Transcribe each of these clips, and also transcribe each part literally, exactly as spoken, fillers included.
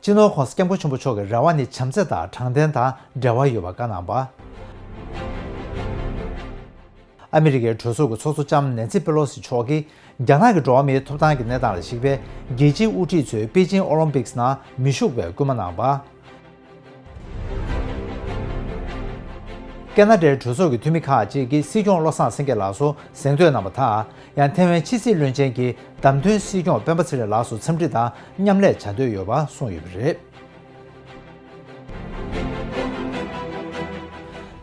སྤྱི་ནོར་༸གོང་ས་༸སྐྱབས་མགོན་ཆེན་པོ་མཆོག་གི་རེ་བ་ནི་བྱམས་བརྩེ་དང་དྲང་བདེན་དང་འབྲེལ་བ་ཡོད་པ་བཀའ་གནང་བ། ཨ་མི་རི་ཀའི་གྲོས་ཚོགས་ཀྱི་ཚོགས་གཙོ་ལྕམ་ནན་སི་པེ་ལོ་སི་མཆོག་གིས། རྒྱ་ནག་གི་འགྲོ་བ་མིའི་ཐོབ་ཐང་གི་གནས་སྟངས་ལ་གཞིགས་པའི་རྒྱལ་སྤྱིའི་དབུ་ཁྲིད་ཚོས་པེ་ཅིང་ཨོ་ལིམ་པིག་སི་ནང་མི་ཞུགས་པའི་སྐུལ་མ་གནང་བ། ཀེ་ན་ཌའི་གྲོས་ཚོགས་ཀྱི་འཐུས་མི་ཁག་ཅིག་གིས་སྲིད་སྐྱོང་བློ་བཟང་སེང་གེ་ལགས་སུ་གཟེངས་བསྟོད་གནང་བ་དང་། ཡང་ཐེ་ཝན་ཕྱི་སྲིད་བློན་ཆེན་གྱི་བདམས་ཐོན་སྲིད་སྐྱོང་སྤེན་པ་ཚེ་རིང་ལགས་སུ་འཚམས་འདྲི་དང་མཉམ་ལས་བྱ་འདོད་ཡོད་པ་གསུངས་ཡོད་པ་རེད།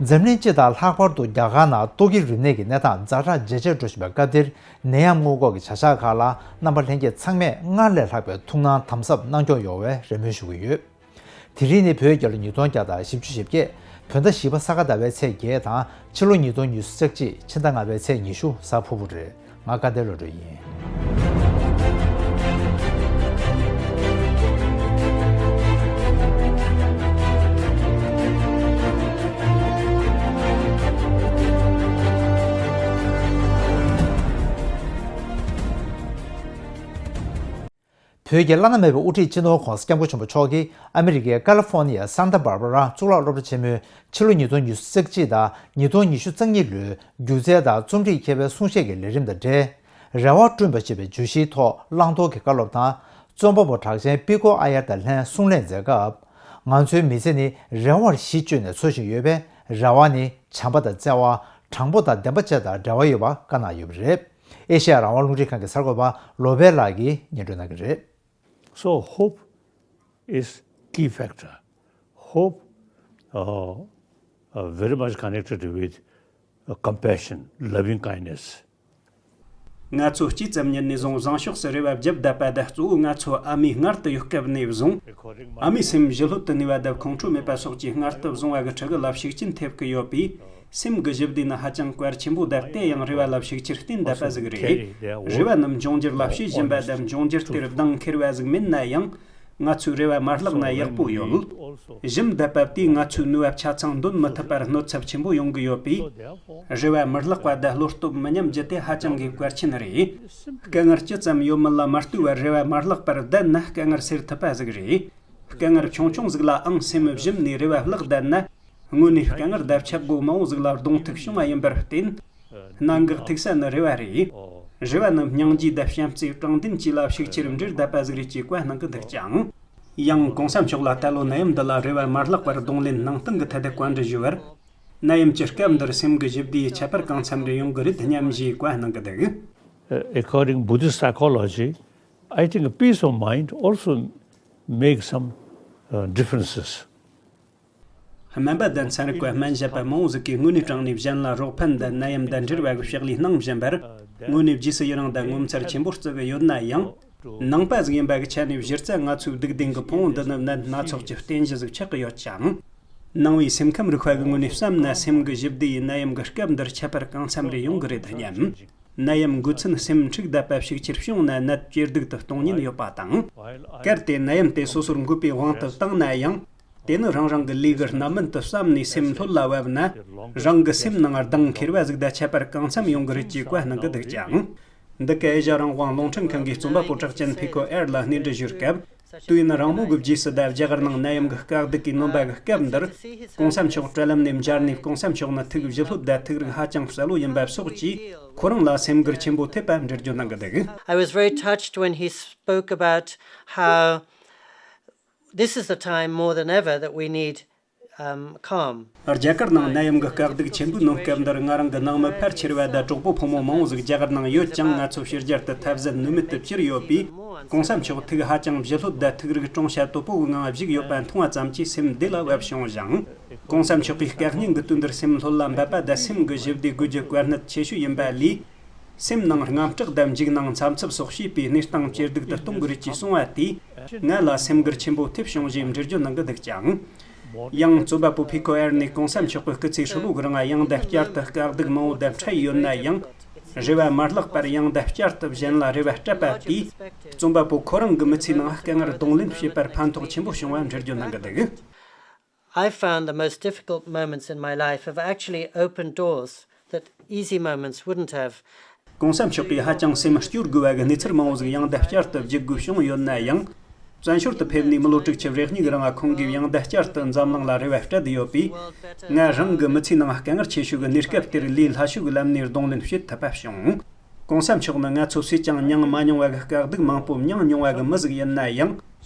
འཛམ་གླིང་སྤྱི་དང་ལྷག་པར་དུ་རྒྱ་གར་ནང་ཏོག་དབྱིབས་རིམས་ནད་ཀྱི་གནས་སྟངས་ཛ་དྲག་ཇེ་ཆེར་འགྲོ་བཞིན་པའི་སྐབས་འདིར། ནད་ཡམས་སྔོན་འགོག་གི་བྱ་གཞག་ཁག་ལ་རྣམ་པ་ལྷན་རྒྱས་ཚང་མས་སྔར་ལས་ལྷག་པའི་ཐུགས་སྣང་དམ་ཟབ་གནང་སྐྱོང་ཡོང་བའི་རེ་སྨོན་ཞུ་གི་ཡོད། དེ་རིང་ནི་བོད་རྒྱལ་ལོ་ཉིས་སྟོང་བརྒྱ་དང་བཞི་བཅུ་ཞེ་བརྒྱད། བོད་ཟླ་བཞི་པ་ས་ག་ཟླ་བའི་ཚེས་བརྒྱད་དང་ཕྱི་ལོ་ཉིས་སྟོང་ཉི་ཤུ་རྩ་གཅིག་ཕྱི་ཟླ་ལྔ་པའི་ཚེས་ཉི་ཤུ་གཟའ་ཕུར་བུ་རེད། ང་སྐལ་ལྡན་བློ་གྲོས་ཡིན། བོད་ཀྱི་བླ་ན་མེད་པའི་དབུ་ཁྲིད་སྤྱི་ནོར་༸གོང་ས་༸སྐྱབས་མགོན་ཆེན་པོ་མཆོག་གིས་ཨ་མི་རི་ཀའི་ཀ་ལི་ཧྥོ་ནི་ཡའི་སན་ཏཱ་བྷར་བྷ་ར་གཙུག་ལག་སློབ་གྲྭ་ཆེན་མོའི་ཕྱི་ལོ་ཉིས་སྟོང་ཉི་ཤུ་རྩ་གཅིག་དང་ཉིས་སྟོང་ཉི་ཤུ་རྩ་གཉིས་ལོའི་སྒྱུ་རྩལ་དང་རྩོམ་རིག་མཁས་པའི་གསུང་བཤད་ཀྱི་ལས་རིམ་དང་འབྲེལ། རེ་བ་བསྐྲུན་པ་ཞེས་པའི་བརྗོད་གཞིའི་ཐོག་བླང་དོར་གྱི་བཀའ་སློབ་དང་། རྩོམ་པ་པོ་གྲགས་ཅན་པི་ཀོ་ཨ་ཡར་དང་ལྷན་གསུང་གླེང་མཛད་སྐབས། ང་ཚོའི་མི་ཚེ་ནི་རེ་བར་གཞི་བཅོལ་ནས་འཚོ་བཞིན་ཡོད་པས། རེ་བ་ནི་བྱམས་པ་དང་བརྩེ་བ། དྲང་པོ་དང་བདེན་པ་བཅས་དང་འབྲེལ་བ་ཡོད་པ་བཀའ་གནང་ཡོད་པ་རེད། ཨེ་ཤེ་ཡ་རང་དབང་རླུང་འཕྲིན་ཁང་གི་གསར་འགོད་པ་ལོ་པེ་ལགས་ཀྱིས་སྙན་སྒྲོན་གནང་གི་རེད། So hope is key factor. Hope, uh, uh, very much connected with, uh, compassion, loving kindness. ང་ཚོ་སྐྱེས་ཙམ་ཉིད་ནས་བཟུང་བཟང་ཕྱོགས་སུ་རེ་བ་བརྒྱབ་བསྡད་པ་དང་། གཙོ་བོ་ང་ཚོ་ཨ་མའི་མངལ་དུ་ཡོད་སྐབས་ནས་བཟུང་། ཨ་མའི་སེམས་ཞི་ལྷོད་དུ་གནས་པ་དང་ཁོང་ཁྲོ་མེད་པ་སོགས་ཀྱི་མངལ་དུ་བཟུང་བ་གི་ཕྲུ་གུ་ལ་ཤུགས་རྐྱེན་ཐེབས་ཀྱི་ཡོད་པས། སེམས་ཀྱི་ཞི་བདེ་ནི་ཧ་ཅང་གལ་ཆེན་པོ་དང་། དེ་ཡང་རེ་བ་ལ་ཤུགས་ཆེར་བརྟེན་བསྡད་པ་ཟིག་རེད། རེ་བ་རྣམས་འབྱུང་འགྱུར་ལ་གཤེ་བཞིན་པ་དང་། འབྱུང་འགྱུར་དེར་གདེང་འཁེལ་བ་ཟིག་མིན་ན་ཡང་། ང་ཚོའི་རེ་བ་མ་བརླག་ན་ཡག་པོ་ཡོད། ཞུམ་བསྡད་པ་དེས་ང་ཚོའི་ནུས་པ་ཆ་ཚང་འདོན་མི་ཐུབ་པར་གནོད་ཚབས་ཆེན་པོ་ཡོང་གི་ཡོད་པས། རེ་བ་མི་བརླག་པ་དང་བློ་སྟོབས་མི་ཉམས་རྒྱུ་དེ་ཧ་ཅང་གི་གལ་ཆེན་རེད། དཀའ་ངལ་ཅི་ཙམ་ཡོད་མིན་ལ་མ་ལྟོས་པར་རེ་བ་མ་བརླག་པར་བསྡད་ན་དཀའ་ངལ་སེལ་ཐུབ་པ་ཟིག་རེད། དཀའ་ངལ་ཆུང་ཆུང་ཟིག་ལའང་སེམས་ཞུམ་ནས་རེ་བ་བརླག་བསྡད་ན། དངོས་གནས་དཀའ་ངལ་དང་ཆག་སྒོ་མང་བོ་ཟིག་ལ་གདོང་ཐུག་བྱུང་བ་ཡིན་པར་བརྟེན། གནད་འགག་ཐུག་ས་ནི་རེ་བ་རེད། རེ་བ་ནི་སྙིང་རྗེ་དང་བྱམས་བརྩེ་དྲང་བདེན་བཅས་ལ་ཤུགས་ཆེར་འབྲེལ་བསྡད་པ་ཟིག་རེད་ཅེས་བཀའ་གནང་གི་འདུག་ཅིང་། ཡང་གོང་ས་མཆོག་ལ་ད་ལོ་ནད་ཡམས་འདི་ལ་རེ་བ་མ་བརླག་པར་གདོང་ལེན་གནང་སྟངས་ཀྱི་ཐད་དུ་བཀའ་འདྲི་ཞུས་པར། ནད་ཡམས་ཀྱི་སྐབས་འདིར་སེམས་ཀྱི་ཞི་བདེ་ཡི་ཁྱད་པར་གང་འཚམ་རེ་ཡོང་གི་རེད་སྙམ་ཞེས་བཀའ་གནང་གི་འདུག According Buddhist psychology, I think peace of mind also make some, uh, differences. སྨན་པ་དང་ཚན་རིག་པ་སྨན་ཞབས་པ་མང་བོ་ཟིག་གིས་དངོས་གནས་དྲང་གནས་གཞན་ལ་རོགས་ཕན་དང་ནད་ཡམས་དང་འབྲེལ་བ་གི་ཕྱག་ལས་གནང་བཞིན་པར། དངོས་གནས་རྗེས་སུ་ཡི་རང་དང་ངོ་མཚར་ཆེན་པོ་བརྩི་གི་ཡོད་ན་ཡང་། ནང་པ་ཟིག་ཡིན་པ་གི་ཆ་ནས་གཞི་རྩ་ང་ཚོའི་སྡུག་བདེན་གི་ཕུང་བོ་འདི་ནི་ནད་སྣ་ཚོགས་ཀྱི་རྟེན་གཞི་ཟིག་ཆགས་ཀྱི་ཡོད་ཅིང་། ནང་པའི་སེམས་ཁམས་རིག་པ་གི་ངོས་ནས་བསམ་ན། སེམས་ཀྱི་ཞི་བདེ་ཡིས་ནད་ཡམས་ཀྱི་སྐབས་འདིར་ཁྱད་པར་གང་འཚམ་རེ་ཡོང་གི་རེད་སྙམ། ནད་ཡམས་འགོས་ཚུན་སེམས་འཁྲུག་བསྡད་པ་ཤུགས་ཆེར་བྱུང་ན་ནད་ཇེ་སྡུག་ཏུ་གཏོང་ཉེན་ཡོད་པ་དང་། གལ་ཏེ་ནད་ཡམས་དེ་སོ་སོར་འགོས་པའི་དབང་དུ་བཏང་ན་ཡང་། དེ་ནི་རང་རང་གི་ལས་ཀྱི་རྣམ་སྨིན་དུ་བསམ་ནས་སེམས་ལྷོད་ལ་བབས་ན། རང་གི་སེམས་ནང་གདེང་འཁེལ་བ་ཟིག་དང་ཁྱད་པར་གང་འཚམ་ཡོང་གི་རེད་ཅེས་བཀའ་གནང་གི་འདུག་ཅིང་། འདི་ག་ཨེ་ཤ་རང་དབང་རླུང་འཕྲིན་ཁང་གི་རྩོམ་པ་པོ་གྲགས་ཅན་ཕི་ཁོ་ཨེར་ལ་གནས་འདྲི་ཞུས་སྐབས། དུས་ཡུན་རིང་མོ་གི་རྗེས་སུ་ད་རྒྱ་གར་ནང་ནད་ཡམས་ཀྱི་དཀའ་སྡུག་གིས་ནོན་པ་གི་སྐབས་འདིར། གོང་ས་མཆོག་དྲ་ལམ་ནས་མཇལ་ནས། གོང་ས་མཆོག་ནི་ཐུགས་ཞི་ལྷོད་དང་ཐུགས་རིག་ཧ་ཅང་གསལ་བོ་ཡིན་པ་སོགས་ཀྱིས་ཁོ་རང་ལ་སེམས་འགུལ་ཆེན་པོ་ཐེབས་པ་འགྲེལ་བརྗོད་གནང་གི་འདུག I was very touched when he spoke about how this is the time more than ever that we need, um, calm. རྒྱ་གར་ནང་ནད་ཡམས་ཀྱི་དཀའ་སྡུག་ཆེན་པོས་ནོན་སྐབས་འདིར། ང་རང་གི་ནང་མི་ཕལ་ཆེ་བ་དང་གྲོགས་པོ་ཕོ་མོ་མང་བོ་ཟིག་རྒྱ་གར་ནང་ཡོད་ཅིང་། ང་ཚོ་ཕྱི་རྒྱལ་དུ་ཐབས་ཟད་ནུས་མེད་དུ་གྱུར་ཡོད་པས། གོང་ས་མཆོག་ཐུགས་ཧ་ཅང་ཞི་ལྷོད་དང་ཐུགས་རིག་སྤྲོ་བྱ་དོད་པོ་གི་ངང་བཞུགས་ཡོད་པ་མཐོང་བ་ཙམ་གྱིས་སེམས་བདེ་ལ་བབས་བྱུང་ཞིང་། གོང་ས་མཆོག་གིས་སྐད་སྙན་གྱི་དོན་འདིར་སེམས་ལྷོད་ལ་འབབ་པ་དང་སེམས་ཀྱི་ཞི་བདེ་དགོས་རྒྱུ་གལ་གནད་ཆེ་ཤོས་ཡིན་པ་ལས། སེམས་ནང་དངངས་སྐྲག་དང་འཇིགས་སྣང་འཚབ་འཚུབ་སོགས་བྱས་པའི་གནས་སྟངས་ཇེ་སྡུག་ཏུ་གཏོང་གི་རེད་ཅེས་གསུངས་པ་དེས་ང་ལ་སེམས་འགུལ་ཆེན་པོ་ཐེབས་བྱུང་ཞེས་འགྲེལ་བརྗོད་གནང་གི་འདུག་ཅིང་། ཡང་རྩོམ་པ་པོ་ཕི་ཁོ་ཨེར་ནས་གོང་ས་མཆོག་གི་སྐུ་ཚེ་ཧྲིལ་བོ་གི་རིང་ཡང་དང་བསྐྱར་དུ་དཀའ་སྡུག་མང་བོ་དང་འཕྲད་ཡོད་ན་ཡང་། རེ་བ་མ་བརླག་པར་ཡང་དང་བསྐྱར་དུ་གཞན་ལ་རེ་བ་སྤྲད་པ་དེས། རྩོམ་པ་པོ་ཁོ་རང་གི་མི་ཚེའི་ནང་དཀའ་ངལ་གདོང་ལེན་བྱེད་པར་ཕན་ཐོགས་ཆེན་པོ་བྱུང་བ་འགྲེལ་བརྗོད་གནང་གི་འདུག I found the most difficult moments in my life have actually opened doors that easy moments wouldn't have. གོང་ས་མཆོག་གིས་ཧ་ཅང་སེམས་སྐྱོ་དགོས་པ་གི་གནས་ཚུལ་མང་བོ་ཟིག་ཡང་དང་བསྐྱར་དུ་བརྗོད་དགོས་བྱུང་ཡོད་ན་ཡང་། བཙན་བྱོལ་དུ་ཕེབས་ནས་མི་ལོ་དྲུག་ཅུ་རེ་གཉིས་ཀྱི་རིང་ཁོང་གིས་ཡང་བསྐྱར་དུ་འཛམ་གླིང་ལ་རེ་བ་སྤྲད་བསྡད་ཡོད་པས། ང་རང་གི་མི་ཚེའི་ནང་དཀའ་ངལ་ཆེ་ཤོས་ཀྱི་གནས་སྐབས་དེར་ལས་སླ་ཤོས་ཀྱི་ལམ་ནས་གདོང་ལེན་བྱེད་ཐུབ་པ་བྱུང་། གོང་ས་མཆོག་ནི་ང་ཚོ་སུས་ཀྱང་མྱངས་མ་མྱོང་བ་གི་དཀའ་སྡུག་མང་པོ་མྱངས་མྱོང་བ་གི་མི་ཟིག་ཡིན་ན་ཡང་།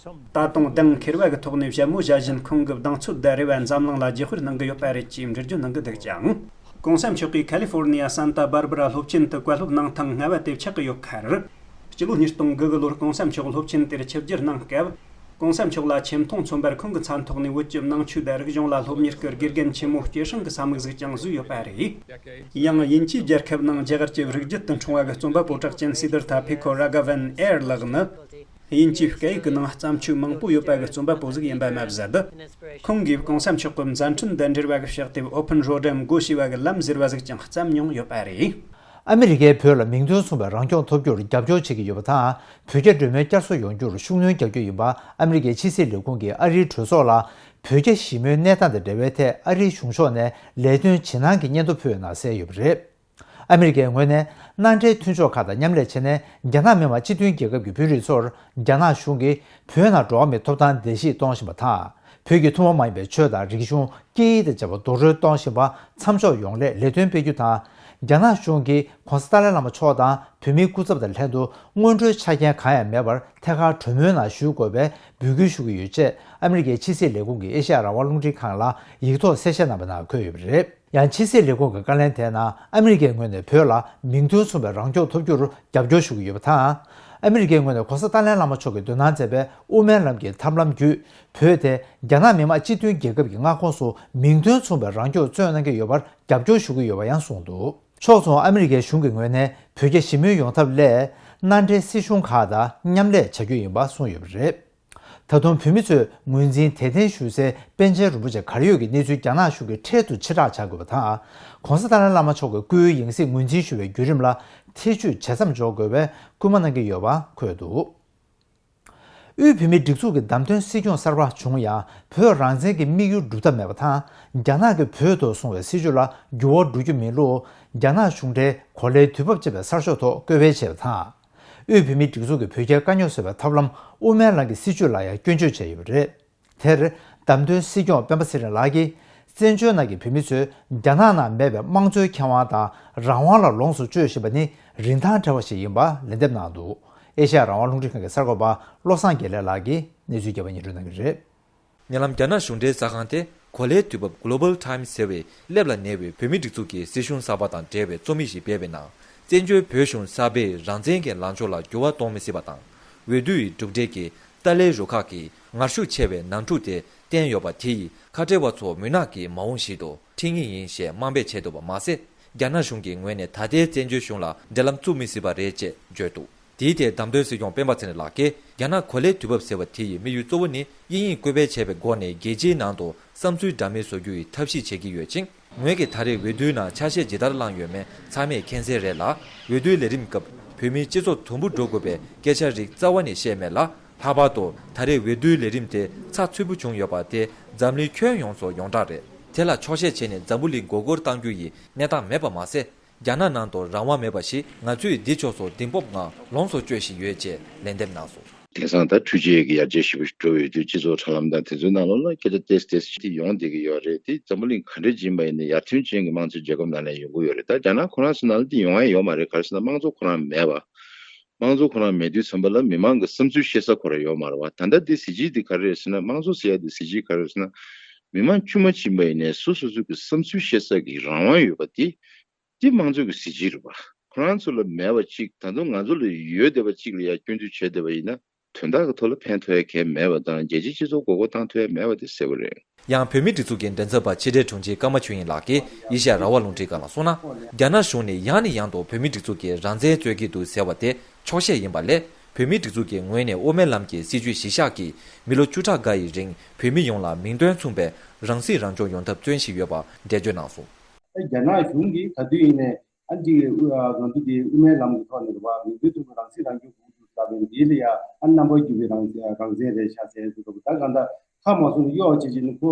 ད་དུང་གདེང་འཁེལ་བ་གི་ཐོག་ནས་བཞད་མོ་བཞད་བཞིན་ཁོང་གི་གདེང་ཚོད་དང་རེ་བ་འཛམ་གླིང་ལ་བརྗེ་སྤོར་གནང་གི་ཡོད་པ་རེད་ཅེས་འགྲེལ་བརྗོད་གནང་གི་འདུག་ཅིང་། གོང་ས་མཆོག་གིས་ཁ་ལི་ཧྥོར་ནི་ཡ་སན་ཏཱ་སྦར་སྦ་ར་སློབ་ཆེན་དུ་བཀའ་སློབ་གནང་ཐེངས་ལྔ་པ་དེ་ཆགས་ཀྱི་ཡོད་ཁར། སྤྱི་ལོ་ཉིས་སྟོང་དགུ་གི་ལོར་གོང་ས་མཆོག་སློབ་ཆེན་དེར་ཆིབས་བསྒྱུར་གནང་སྐབས། གོང་ས་མཆོག་ལ་ཆེ་མཐོང་མཚོན་པར་ཁོང་གི་མཚན་ཐོག་ནས་བོད་ཀྱི་ནང་ཆོས་དང་རིག་གཞུང་ལ་སློབ་གཉེར་གྱི་དགེ་རྒན་ཆེན་མོ་སྐྱེད་སྲིང་གི་ས་མིག་ཟིག་ཀྱང་བཟོས་ཡོད་པ་རེད། ཡང་དབྱིན་ཇིའི་རྒྱལ་ཁབ་ནང་རྒྱ་གར་གྱི་རིགས་རྒྱུད་དུ་འཁྲུངས་པ་གི་རྩོམ་པ་པོ་གྲགས་ཅན་སིད་དར་ཐ་ཕི་ཁོ་ར་ག་ཝན་ཨེར་ལགས་ནི། དབྱིན་ཇིའི་སྐད་ཡིག་གི་ནང་བརྩམས་ཆོས་མང་པོ་ཡོད་པ་གི་རྩོམ་པ་པོ་ཟིག་ཡིན་པ་མ་ཟད། ཁོང་གིས་གོང་ས་མཆོག་གི་མཛད་འཕྲིན་དང་འབྲེལ་བ་གི་ཕྱག་དེབ་Open Road འམ་སྒོ་ཕྱེ་བ་གི་ལམ་ཟེར་བ་ཟིག་ཀྱང་བརྩམས་མྱོང་ཡོད་པ་རེད། ཨ་མི་རི་ཀས་བོད་ལ་མིང་དོན་མཚུངས་པའི་རང་སྐྱོང་ཐོབ་རྒྱུར་རྒྱབ་སྐྱོར་བྱེད་ཀྱི་ཡོད་པ་དང་། བོད་རྒྱ་འབྲེལ་མོལ་བསྐྱར་གསོ་ཡོང་རྒྱུར་ཤུགས་སྣོན་རྒྱག་རྒྱུ་ཡིན་པ་ཨ་མི་རི་ཀའི་ཕྱི་སྲིད་ལས་ཁུངས་ཀྱིས་ཨ་རིའི་གྲོས་ཚོགས་ལ། བོད་རྒྱ་ཞི་མོལ་གནས་སྟངས་དང་འབྲེལ་བའི་ཐད་ཨ་རིའི་གཞུང་ཕྱོགས་ནས་ལས་དོན་ཇེ་ནན་གྱི་སྙན་ཐོ་ཕུལ་ཡོད་ན་གསལ་ཡོད་པ་རེད། ཨ་མི་རི་ཀའི་ངོས་ནས་མནའ་འབྲེལ་མཐུན་ཕྱོགས་ཁག་དང་མཉམ་ལས་བྱས་ནས་རྒྱ་ནག་མི་དམངས་སྤྱི་མཐུན་རྒྱལ་ཁབ་ཀྱི་དཔོན་རིགས་ཚོར་རྒྱ་ནག་གཞུང་གིས་བོད་ནང་འགྲོ་བ་མིའི་ཐོབ་ཐང་བརྡལ་བཤིག་གཏོང་བཞིན་པ་དང་། བོད་ཀྱི་ཐུན་མོང་མ་ཡིན་པའི་ཆོས་དང་རིག་གཞུང་། སྐད་ཡིག་དང་བཅས་པ་རྡོག་རོལ་གཏོང་བཞིན་པ་མཚམས་འཇོག་ཡོང་སླད་ལས་དོན་སྤེལ་རྒྱུ་དང་། རྒྱ་ནག་གཞུང་གིས་གོང་ས་ཏཱ་ལའི་བླ་མ་མཆོག་དང་བོད་མིའི་སྐུ་ཚབ་དང་ལྷན་དུ་སྔོན་འགྲོའི་ཆ་རྐྱེན་གང་ཡང་མེད་པར་ཐད་ཀར་གྲོས་མོལ་ནང་ཞུགས་དགོས་པའི་འབོད་སྐུལ་ཞུ་གི་ཡོད་ཅེས་ཨ་མི་རི་ཀའི་ཕྱི་སྲིད་ལས་ཁུངས་ཀྱིས་ཨེ་ཤ་ཡ་རང་དབང་རླུང་འཕྲིན་ཁང་ལ་ཡིག་ཐོག་གསལ་བཤད་གནང་པའི་ནང་འཁོད་ཡོད་པ་རེད། ཡང་ཕྱི་སྲིད་ལས་ཁུངས་ཀྱི་བཀའ་ལན་དེའི་ནང་ཨ་མི་རི་ཀའི་ངོས་ནས་བོད་ལ་མིང་དོན་མཚུངས་པའི་རང་སྐྱོང་ཐོབ་རྒྱུར་རྒྱབ་སྐྱོར་ཞུ་གི་ཡོད་པ་དང་། ཨ་མི་རི་ཀའི་ངོས་ནས་གོང་ས་ཏཱ་ལའི་བླ་མ་མཆོག་གིས་འདོན་གནང་མཛད་པའི་དབུ་མའི་ལམ་གྱི་ཐབས་ལམ་བརྒྱུད། བོད་དེ་རྒྱ་ནག་མི་དམངས་སྤྱི་མཐུན་རྒྱལ་ཁབ་ཀྱི་མངའ་ཁོངས་སུ་མིང་དོན་མཚུངས་པའི་རང་སྐྱོང་བརྩོན་གནང་གི་ཡོད་པར་རྒྱབ་སྐྱོར་ཞུ་གི་ཡོད་པ་ཡང་གསུངས་འདུག་ཕྱོགས་མཚུངས་ཨ་མི་རི་ཀའི་གཞུང་གི་ངོས་ནས་བོད་རྒྱ་ཞི་མོལ་ཡོང་ཐབས་སླད། མནའ་འབྲེལ་སྲིད་གཞུང་ཁག་དང་མཉམ་ལས་བྱ་རྒྱུ་ཡིན་པ་གསུངས་ཡོད་པ་རེད། ད་དུང་བོད་མི་ཚོས་ངོས་འཛིན་དད་རྟེན་ཞུ་སའི་པཎ་ཆེན་རིན་པོ་ཆེ་གར་ཡོད་ཀྱི་གནས་ཚུལ་རྒྱ་ནག་གཞུང་གིས་འཕྲལ་དུ་ཕྱིར་བསྒྲགས་བྱ་དགོས་པ་དང་། གོང་ས་ཏཱ་ལའི་བླ་མ་མཆོག་གི་སྐུའི་ཡང་སྲིད་ངོས་འཛིན་ཞུ་བའི་བརྒྱུད་རིམ་ལ་ཐེ་བྱུས་བྱེད་མཚམས་འཇོག་དགོས་པའི་སྐུལ་མ་གནང་གི་ཡོད་པ་འཁོད་འདུག་དབུས་བོད་མིའི་སྒྲིག་འཛུགས་ཀྱི་བདམས་ཐོན་སྲིད་སྐྱོང་གསར་པ་བྱུང་ཡང་། བོད་རང་བཙན་གྱི་དམིགས་ཡུལ་སྒྲུབ་ཐབས་མེད་པ་དང་། རྒྱ་ནག་གིས་བོད་དུ་བཟུང་བའི་སྲིད་བྱུས་ལ་འགྱུར་བ་འགྲོ་རྒྱུ་མིན་ལུགས། རྒྱ་ནག་གཞུང་འབྲེལ་གོ་ལའི་དུས་བབ་ཅེས་པའི་གསར་ཤོག་ཐོག་བཀོད་སྤེལ་བྱས་པ་དང་། དབུས་བོད་མིའི་སྒྲིག་འཛུགས་ཀྱི་བོད་རྒྱའི་དཀའ་རྙོག་སེལ་བའི་ཐབས་ལམ་དབུ་མའི་ལམ་གྱི་སྲིད་བྱུས་ལ་ཡང་སྐྱོན་བརྗོད་བྱས་ཡོད་པ་རེད། དེར་བདམས་ཐོན་སྲིད་སྐྱོང་སྤེན་པ་ཚེ་རིང་ལགས་ཀྱིས། བཙན་བྱོལ་ནང་གི་བོད་མི་ཚོས་རྒྱ་ནག་ནང་མེད་པའི་དམངས་གཙོའི་ཁེ་དབང་དང་རང་དབང་ལ་ལོངས་སུ་སྤྱོད་བཞིན་པ་ནི་རིན་ཐང་བྲལ་བ་ཞིག་ཡིན་པ་ལན་འདེབས་གནང་འདུག་ཨེ་ཤ་ཡ་རང་དབང་རླུང་འཕྲིན་ཁང་གི་གསར་འགོད་པ་བློ་བཟང་དགེ་ལེགས་ལགས་ཀྱིས་གནས་ཚུལ་རྒྱས་པ་སྙན་སྒྲོན་གནང་གི་རེད། ཉེ་ལམ་རྒྱ་ནག་གཞུང་འབྲེལ་གསར་ཁང་དེ་གོ་ལའི་དུས་བབ་Global Times ཟེར་བའི་སླེབས་ལ་ཉེ་བའི་བོད་མིའི་སྒྲིག་འཛུགས་ཀྱི་སྲིད་གཞུང་གསར་པ་དང་འབྲེལ་བའི་རྩོམ་ཡིག་ཞིག་སྤེལ་བའི་ནང་། བཙན་བྱོལ་བོད་གཞུང་གསར་པས་རང་བཙན་གྱི་ལངས་ཕྱོགས་ལ་འགྱུར་བ་གཏོང་མི་སྲིད་པ་དང་། འོས་བསྡུ་ཡི་གྲུབ་འབྲས་ཀྱིས་ཏཱ་ལའི་རུ་ཁག་གི་ངར་ཤུགས་ཆེ་བའི་ནང་འཁྲུག་དེ་བསྟན་ཡོད་པ་དེ་ཡིས་ཁ་བྲལ་བ་ཚོ་མུན་ནག་གི་མ་འོངས་ཤིག་ཏུ་ཁྲིད་ངེས་ཡིན་ཞེས་དམའ་འབེབས་བྱས་འདུག་པ་མ་ཟད། རྒྱ་ནག་གཞུང་གི་ངོས་ནས་ད་ལྟའི་བཙན་བྱོལ་གཞུང་ལ་འབྲེལ་ལམ་བཙུགས་མི་སྲིད་པ་རེད་ཅེས་བརྗོད་འདུག་དེའི་ཐད་བདམས་ཐོན་སྲིད་སྐྱོང་སྤེན་པ་ཚེ་རིང་ལགས་ཀྱིས། རྒྱ་ནག་གོ་ལའི་དུས་བབ་ཟེར་བ་དེ་ཡི་དམིགས་ཡུལ་གཙོ་བོ་ནི། དབྱིན་ཡིག་བཀོད་སྤེལ་བྱས་པའི་སྒོ་ནས་རྒྱལ་སྤྱིའི་ནང་དུ་བསམ་ཚུལ་འདྲ་མིན་བཟོ་རྒྱུ་ཡི་ཐབས་ཤེས་བྱེད་ཀྱི་ཡོད་ཅིང་། ངོས་ཀྱིས་ད་རེས་འོས་བསྡུའི་ནང་ཆ་ཤས་ཇི་ལྟར་བླངས་ཡོད་མེད་ཚང་མས་མཁྱེན་གསལ་རེད་ལ། འོས་བསྡུའི་ལས་རིམ་སྐབས་བོད་མིའི་སྤྱི་ཚོགས་དུམ་བུ་འགྲོ་དགོས་པའི་སྐད་ཆ་རིགས་རྩ་བ་ནས་བཤད་མེད་ལ། ལྷག་པར་དུ་ད་རེས་འོས་བསྡུའི་ལས་རིམ་དེ་ཚགས་ཚུད་པོ་བྱུང་ཡོད་པ་དེ་འཛམ་གླིང་ཁྱོན་ཡོངས་སུ་ཡོངས་གྲགས་རེད། དེ་ལ་འཁྱོག་བཤད་བྱས་ནས་འཛམ་བུ་གླིང་མགོ་སྐོར་གཏང་རྒྱུ་ཡི་གནས་སྟངས་མེད་པ་མ་ཟད། རྒྱ་ནག་ནང་དུ་རང་དབང་མེད་པ་ཞིག་ང་ཚོས་འདི་ཕྱོགས་སུ་གདེང་སྤོབས་ངང་ལོངས་སུ་སྤྱོད་བཞིན་ཡོད་ཅེས་ལན་འདེབས་གནང་སོང་། དེང་སང་ད་འཕྲུལ་ཆས་ཀྱི་ཡར་རྒྱས་ཞེ་པོ་ཞིག་འགྲོ་ཡོད་དུས་སྤྱི་ཚོགས་དྲ་ལམ་དང་དེ་ཚོའི་ནང་ལོགས་ལ་སྐད་ཆ་ཏོག་ཙམ་ཏོག་ཙམ་ཅིག་ཡོང་བསྡད་ཀྱི་ཡོད་རེད། དེ་འཛམ་བུ་གླིང་ག་འདྲས་ཕྱིན་པ་ཡིན་ནའི་ཡར་ཐོན་ཅན་གྱི་དམངས་གཙོའི་རྒྱལ་ཁབ་ནང་ལ་ཡོང་གི་ཡོད་རེད། ད་རྒྱ་ནག་ཁོ་རང་ཚོ་ནང་ལ་དེ་ཡོང་ཡ་ཡོད་མ་རེད། ག་རེ་ཟེར་ན་དམངས་གཙོ་ཁོ་རང་མེད་པ། དམངས་གཙོ་ཁོ་རང་མེད་དུས་ཙམ་པ་ལ་མི་མང་གི་བསམ་ཚུལ་བཤད་ས་ཁོ་རང་ཡོད་མ་རེད་བ། ད་ལྟ་དེ་གཟི་བརྗིད་དེ་ག་རེ་རེད་ཟེར་ན། དམངས་གཙོ་ཟེར་ཡ་དེ་གཟི་བརྗིད་ག་རེ་རེད་ཟེར་ན། མི་མང་དཀྱུས་མ་ཕྱིན་པ་ཡིན་ནའི་སོ་སོ་སོ་གི་བསམ་ཚུལ་བཤད་ས་གི་རང་དབང་ཡོད་པ་དེ། དེ་དམངས་གཙོ་གི་གཟི་བརྗིད་རེད་བ། ཁོ་རང་ཚོ་ལ་མེད་པ་གཅིག་ད་དུང་ང་ཚོ་ལ་ཡོད་བསྡད་པ་གཅིག་ལ་ཡ་སྐྱོན་འཛུགས་བྱས་བསྡད་པ་ཡིན་ན། དོན་དག་གི་ཐོག་ལ་ཕན་ཐོགས་ཡ་གང་ཡང་མེད་པ་དང་། རྒྱལ་སྤྱིའི་སྤྱི་ཚོགས་མགོ་སྐོར་བཏང་ཐུབ་ཡ་མེད་པ་དེ་གསལ་པོ་རེད། ཡང་བོད་མིའི་སྒྲིག་འཛུགས་ཀྱི་མགྲིན་ཚབ་པ་ཕྱི་དྲིལ་དྲུང་ཆེ་ཀརྨ་ཆོས་དབྱིངས་ལགས་ཀྱིས་ཨེ་ཤ་ཡ་རང་དབང་རླུང་འཕྲིན་ཁང་ལ་གསུངས་ན། རྒྱ་ནག་གཞུང་ནས་ཡང་ནས་ཡང་དུ་བོད་མིའི་སྒྲིག་འཛུགས་ཀྱི་རང་བཙན་རྩོད་ཀྱི་འདུག་ཟེར་བ་དེ་འཁྱོག་བཤད་ཡིན་པ་ལས། བོད་མིའི་སྒྲིག་འཛུགས་ཀྱི་ངོས་ནས་དབུ་མའི་ལམ་གྱི་སྲིད་བྱུས་གཞི་བཞག་གིས་མི་ལོ་བཅུ་ཕྲག་འགའ་ཡི་རིང་བོད་མི་ཡོངས་ལ་མིང་དོན་མཚུངས་པའི་རང་སྲིད་རང་སྐྱོང་ཡོང་ཐབས་བརྩོན་བཞིན་ཡོད་པ་འགྲེལ་བརྗོད་གནང་སོང་། རྒྱ་ནག་གཞུང་གིས་ག་དུས་ཡིན་ནའི་ཨ་འདི་ང་ཚོ་འདི་དབུ་མའི་ལམ་གྱི་ཐོག་ནས་རེད་བ། མིང་དོན་མཚུངས་པའི་རང་སྲིད་རང་སྐྱོང་དགོས་འདུག་ཟེར་བ་འདི་ལ་ཡ་ཨ་རྣམ་པར་གྱུར་པའི་རང་རང་བཙན་རེད་ཤག་ཟེར་འདུག་ད་གང་ལྟར་ཁ་མ་གསུངས་ན་གཡོག་བྱེད་ཀྱི་ནི་ཁོ་